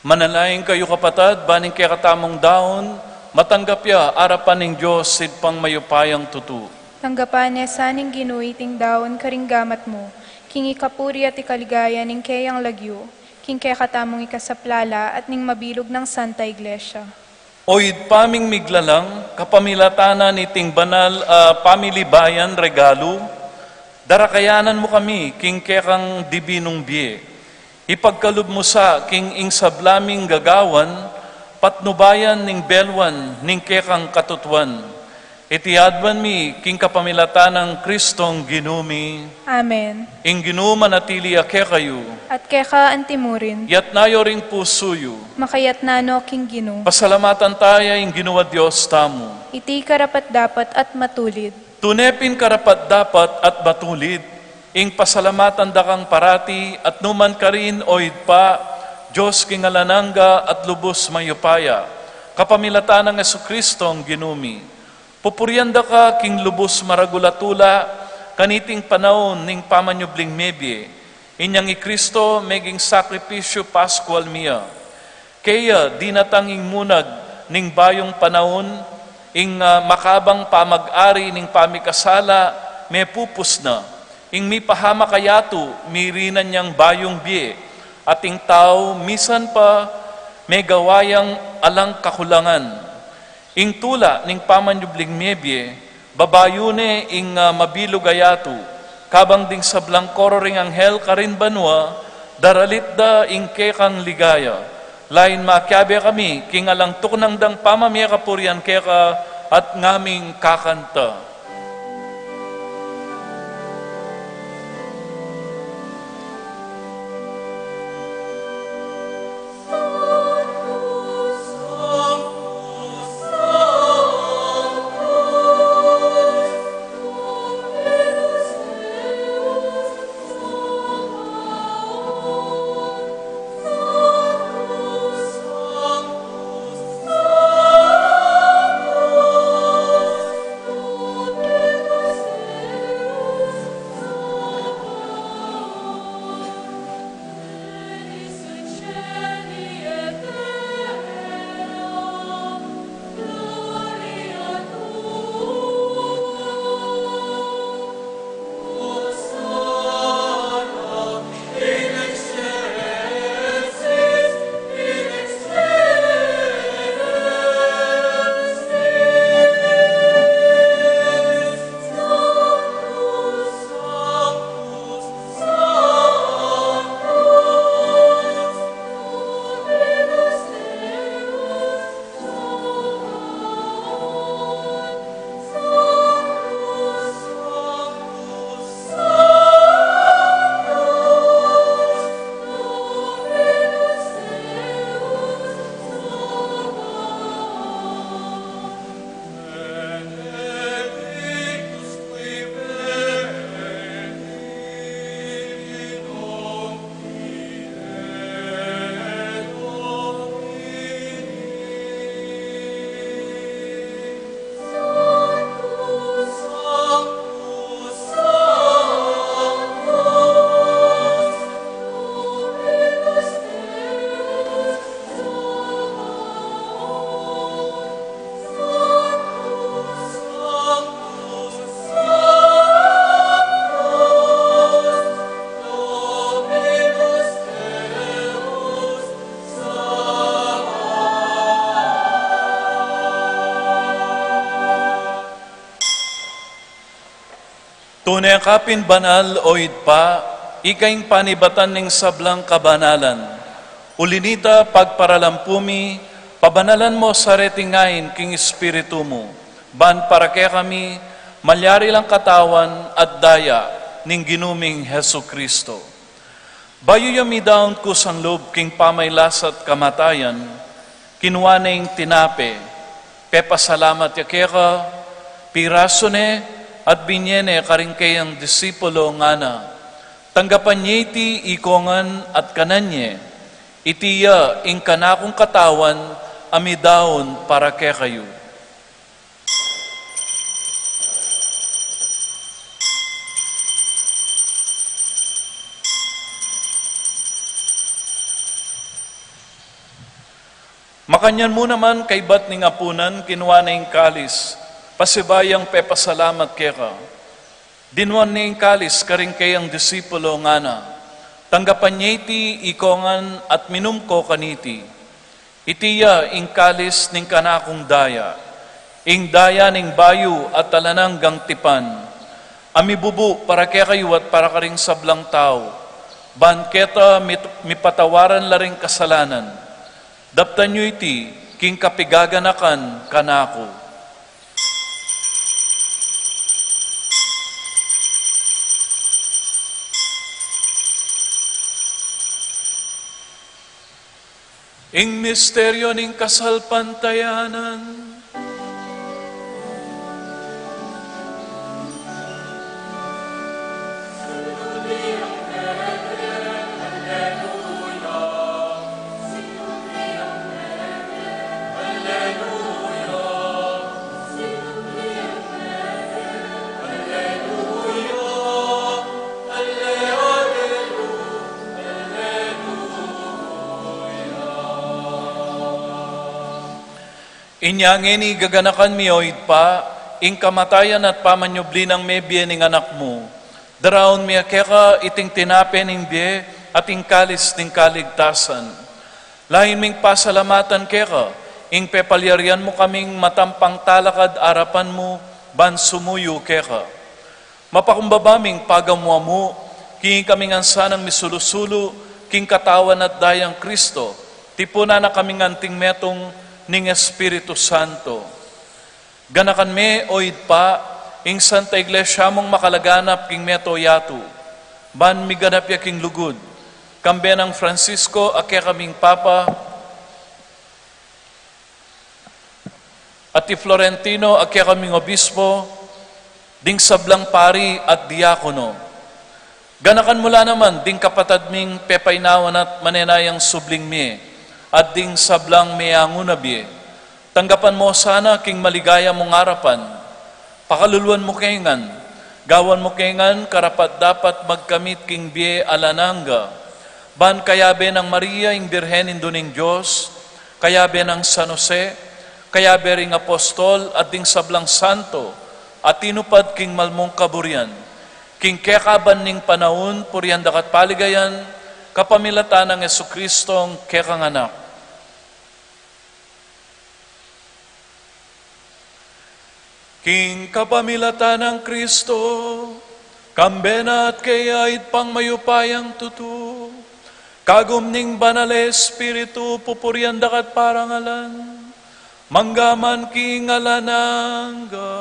Manalangin kayu, kapatad, ban ing kekatamung daun matanggap ya arapan ning Dios Ibpang mayupayang tutu. Tanggapan ne sa ning Ginu iting daun karing gamat mu, king ikapuri at ikaligaya ning keyang lagyu, king kekatamung ikasaplala at ning mabilug nang Santa Iglesia. O Ibpa ming miglalang, kapamilatan na niting banal a pamilibayan regalu, darakayanan mu kami king kekang dibinung bie. Ipagkalub mu sa king ing sabla ming gagawan, patnubayan ning belwan ning kekang katutuan. Iti aduan mi king kapamilatan nang Kristong Ginu mi. Amen. Ing Ginu manatili ya kekayu. At keka antimurin. Yatna yu ring pusu yu. Makayatna no king Ginu. Pasalamatan taya ing Ginu a Dios tamu. Iti karapat-dapat at matulid. Tune pin karapat-dapat at matulid, ing pasalamatan da kang parati at numan karin, o Ibpa, Dios king alang angga at lubus mayupaya, kapamilatan nang Jesucristong Ginu mi. Pupurian da ka king lubus maragul a tula, kaniting panaun ning pamanyubling mebie, inyang i Kristo meging sakripisyu Paskual mi ya. Keya dinatang ing munag ning bayung panaun, ing, ah, makabang pamag-ari ning pamikasala mepupus na, ing mipahamak a yatu mirinan yang bayung bie, at ing tau misan pa megawa yang alang kakulangan. Ing tula ning pamanyubling mebie, babayu ne ing, ah, mabilug a yatu, kabang ding sablang koro ring anghel karin banua, daralit da ing kekang ligaya. Lain makiabe kami king alang tuknang dang pamamie kapurian keka at ngaming kakanta. Tune ka pin banal, o Ibpa, ika ing panibatan ning sablang kabanalan. Uli na nita, pagparalampu mi, pabanalan mo sa reting ain king Espiritu mu, ban para kekami malyari lang katawan at daya ning Ginu ming Jesucristo. Bayu ya midaun kusang lub king pamaylasa at kamatayan, kinua ne ing tinape, pepasalamat ya keka, pirasu ne, at binye ne karing keyang disipulo, ngana: Tanggapan ye iti ikong ngan at kanan ye, iti ya ing kanakung katawan a midaun para kekayu. Makanyan mu naman, kaybat ning apunan, kinua ne ing kalis, pasibayu yang pepasalamat keka. Dinuan ne ing kalis karing kayang disipulo, ngana: Tanggapan ye iti ikongan at minum ko kaniti. Iti ya ing kalis ning kanakung daya, ing daya ning bayu at alang anggang tipan, a mibubu para kekayu at para karing sablang tau, ban keta mit-, mipatawaran la ring kasalanan. Daptan yu iti king kapigaganakan kanaku. Ing misteryo ning kasalpantayanan. Inya ngeni gaganakan mi, o Ibpa, ing kamatayan at pamanyubli nang mebie ning Anak mu. Daraun mi keka iting tinape ning bie at ing kalis ning kaligtasan. Lain ming pasalamatan keka ing pepalyarian mu kaming matampang talakad arapan mu ban sumuyu keka. Mapakumbaba ming pagamu-amu king kami ngan sanang misulu-sulu king katawan at dayang Kristo, tipunan na kaming anting metung ning Espiritu Santo. Ganakan me, o Ibpa, ing Santa Iglesia mung makalaganap king mabilug a yatu, ban miganap ya king lugud, kambe nang Francisco a kekaming Papa, at i Florentino a kekaming Obispo, ding sablang pari at diakono. Ganakan mu la naman ding kapatad ming pepainawan at manenayang subling mie, at ding sablang meanguna bie. Tanggapan mu sana king maligaya mung arapan. Pakaluluan mu ke ngan, gawan mu ke ngan karapat-dapat magkamit king bie alang angga, ban kayabe nang Maria ing Birhen Indu ning Dios, kayabe nang San Jose, kayabe ring apostol at ding sablang santo a tinupad king malmung kaburian, king kekaban ning panaun, purian da ka at paligayan, kapamilatan nang Jesucristong kekang Anak. King kapamilatan nang Kristo, kambe na at keya, Ibpang mayupayang tutu, kagum ning Banal a Espiritu, pupurian da ka at parangalan, mangga man king alang angga.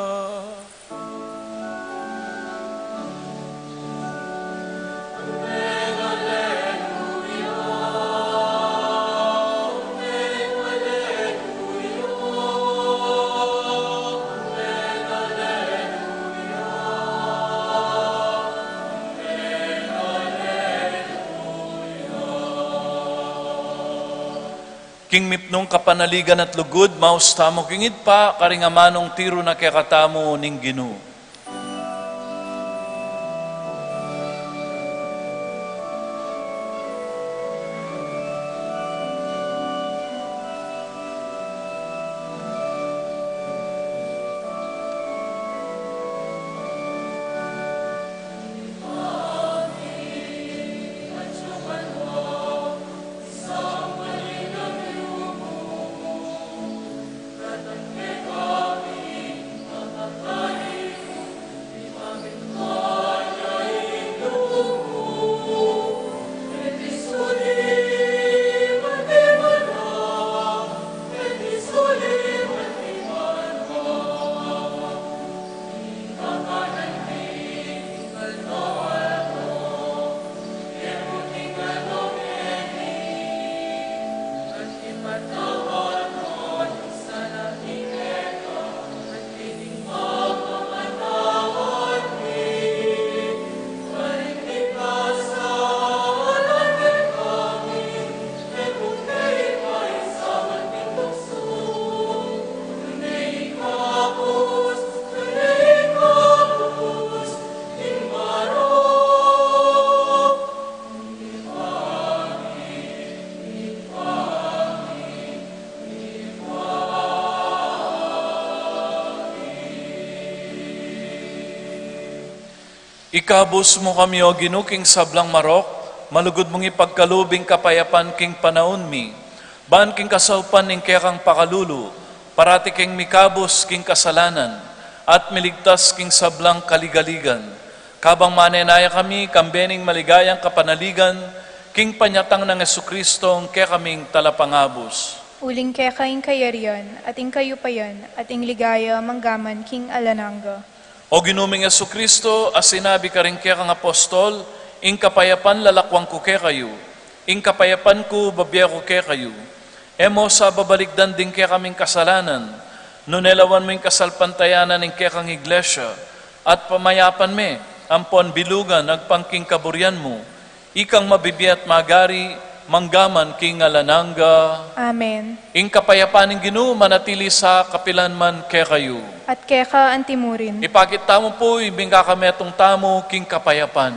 King mipnung kapanaligan at lugud, maus tamu king Ibpa, karing amanung tiru na kekatamu ning Ginu. Ikabus mu kami, O Ginu, king sablang marok, malugud mung ipagkalub ing kapayapan king panaun mi. Ban king kasaupan ning kekang pakalulu, parati keng mikabus king kasalanan, at miligtas king sablang kaligaligan. Kabang manenaya kami, kambe ning maligayang kapanaligan, king panyatang nang Jesucristo, ing kekaming talapangabus. Uling keka ing kayarian, at ing kayupayan, at ing ligaya, manggaman king alang angga. O Ginu ming Jesucristo, a sinabi karing kekang apostol, ing kapayapan lalakuan ku kekayu, ing kapayapan ku bibie ku kekayu. E mu sa babalikdan ding kekaming kasalanan, nune lawan mu ing kasalpantayanan ning kekang iglesia, at pamayapan me, ampon bilugan agpang king kaburian mu, ikang mabibie at magari, manggaman king alang angga. Amen. Ing kapayapan ning Ginu manatili sa kapilan man kekayu. At keka antimurin. Ipakit tamu pu ing kakametung tamu king kapayapan.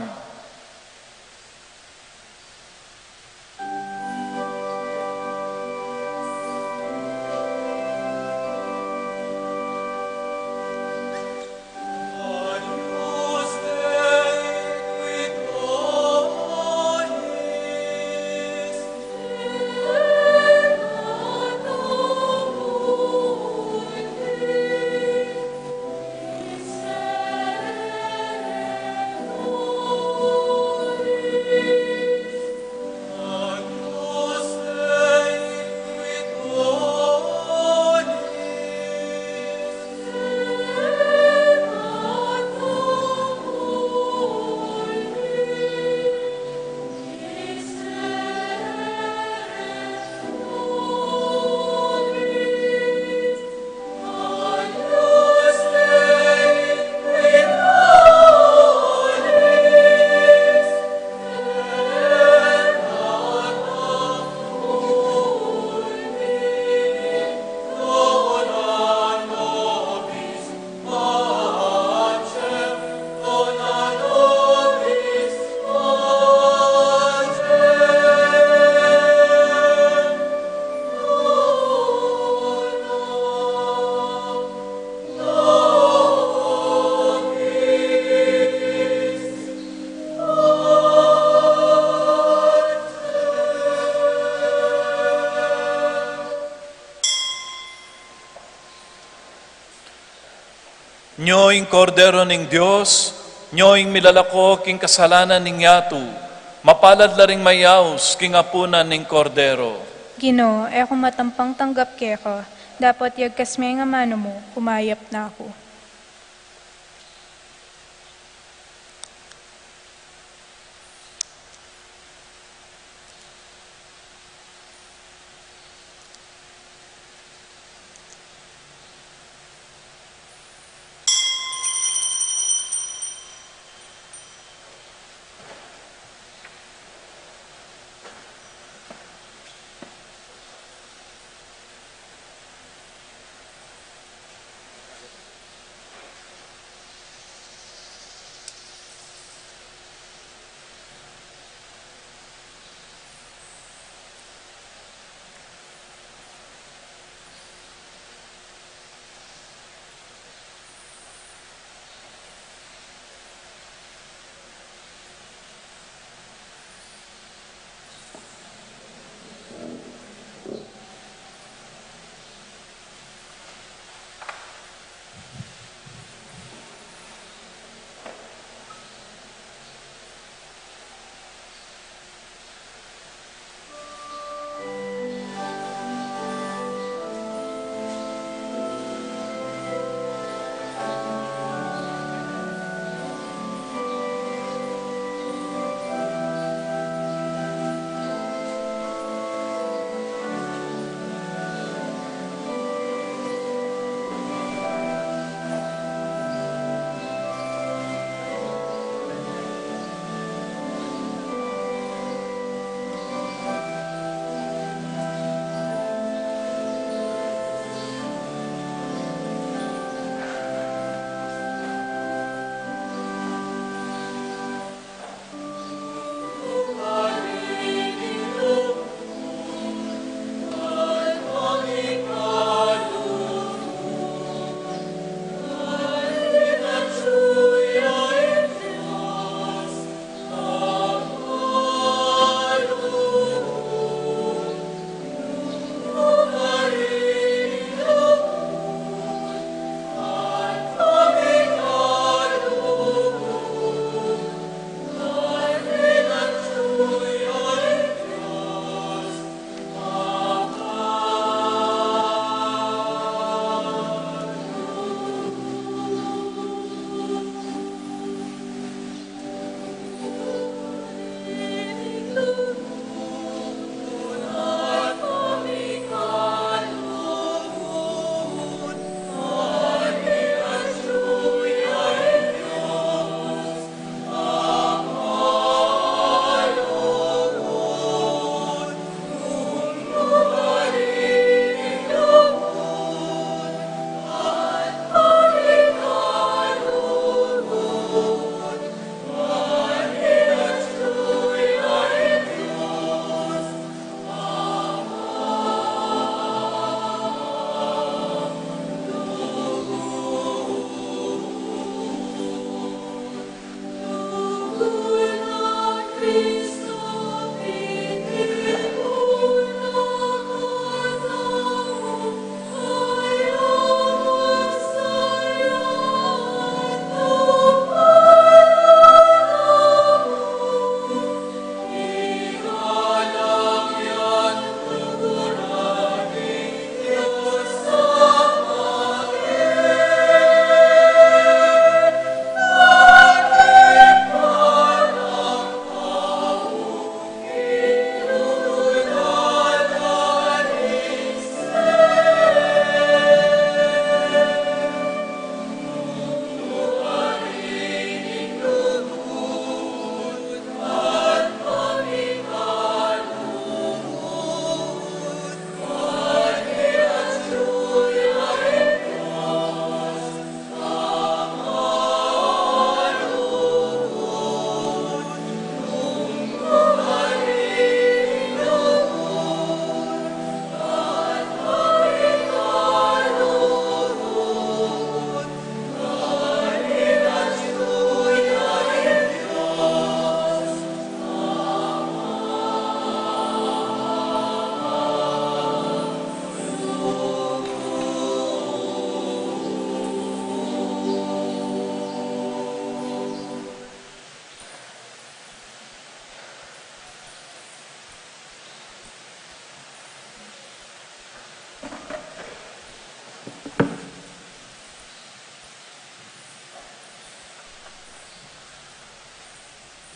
Nyo ing Kordero ning Dios, nyo ing milalako king kasalanan ning yatu, mapalad la ring mayaus king apunan ning Kordero. Ginu, e ku matampang tanggap keka, dapot yagkas me ing amanu mu, kumayap na ku.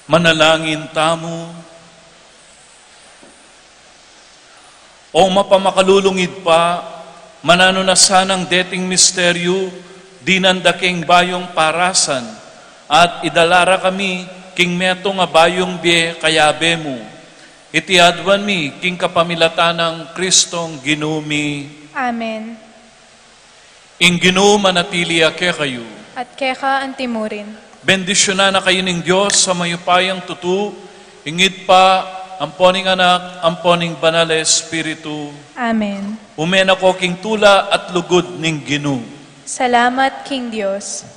Manalangin tamu. O mapamakalulung Ibpa, mananu na sanang deting misteryu, dinan da keng bayung parasan, at idala ra kami king metung a bayung bie kayabe mu. Iti aduan mi king kapamilatan nang Kristong Ginu mi. Amen. Ing Ginu manatili ya kekayu. At keka antimurin. Bendisyunan na kayu ning Dios a mayupayang tutu, ing Ibpa, ampo ning Anak, ampo ning Banal a Espiritu. Amen. Ume na ko king tula at lugud ning Ginu. Salamat king Dios.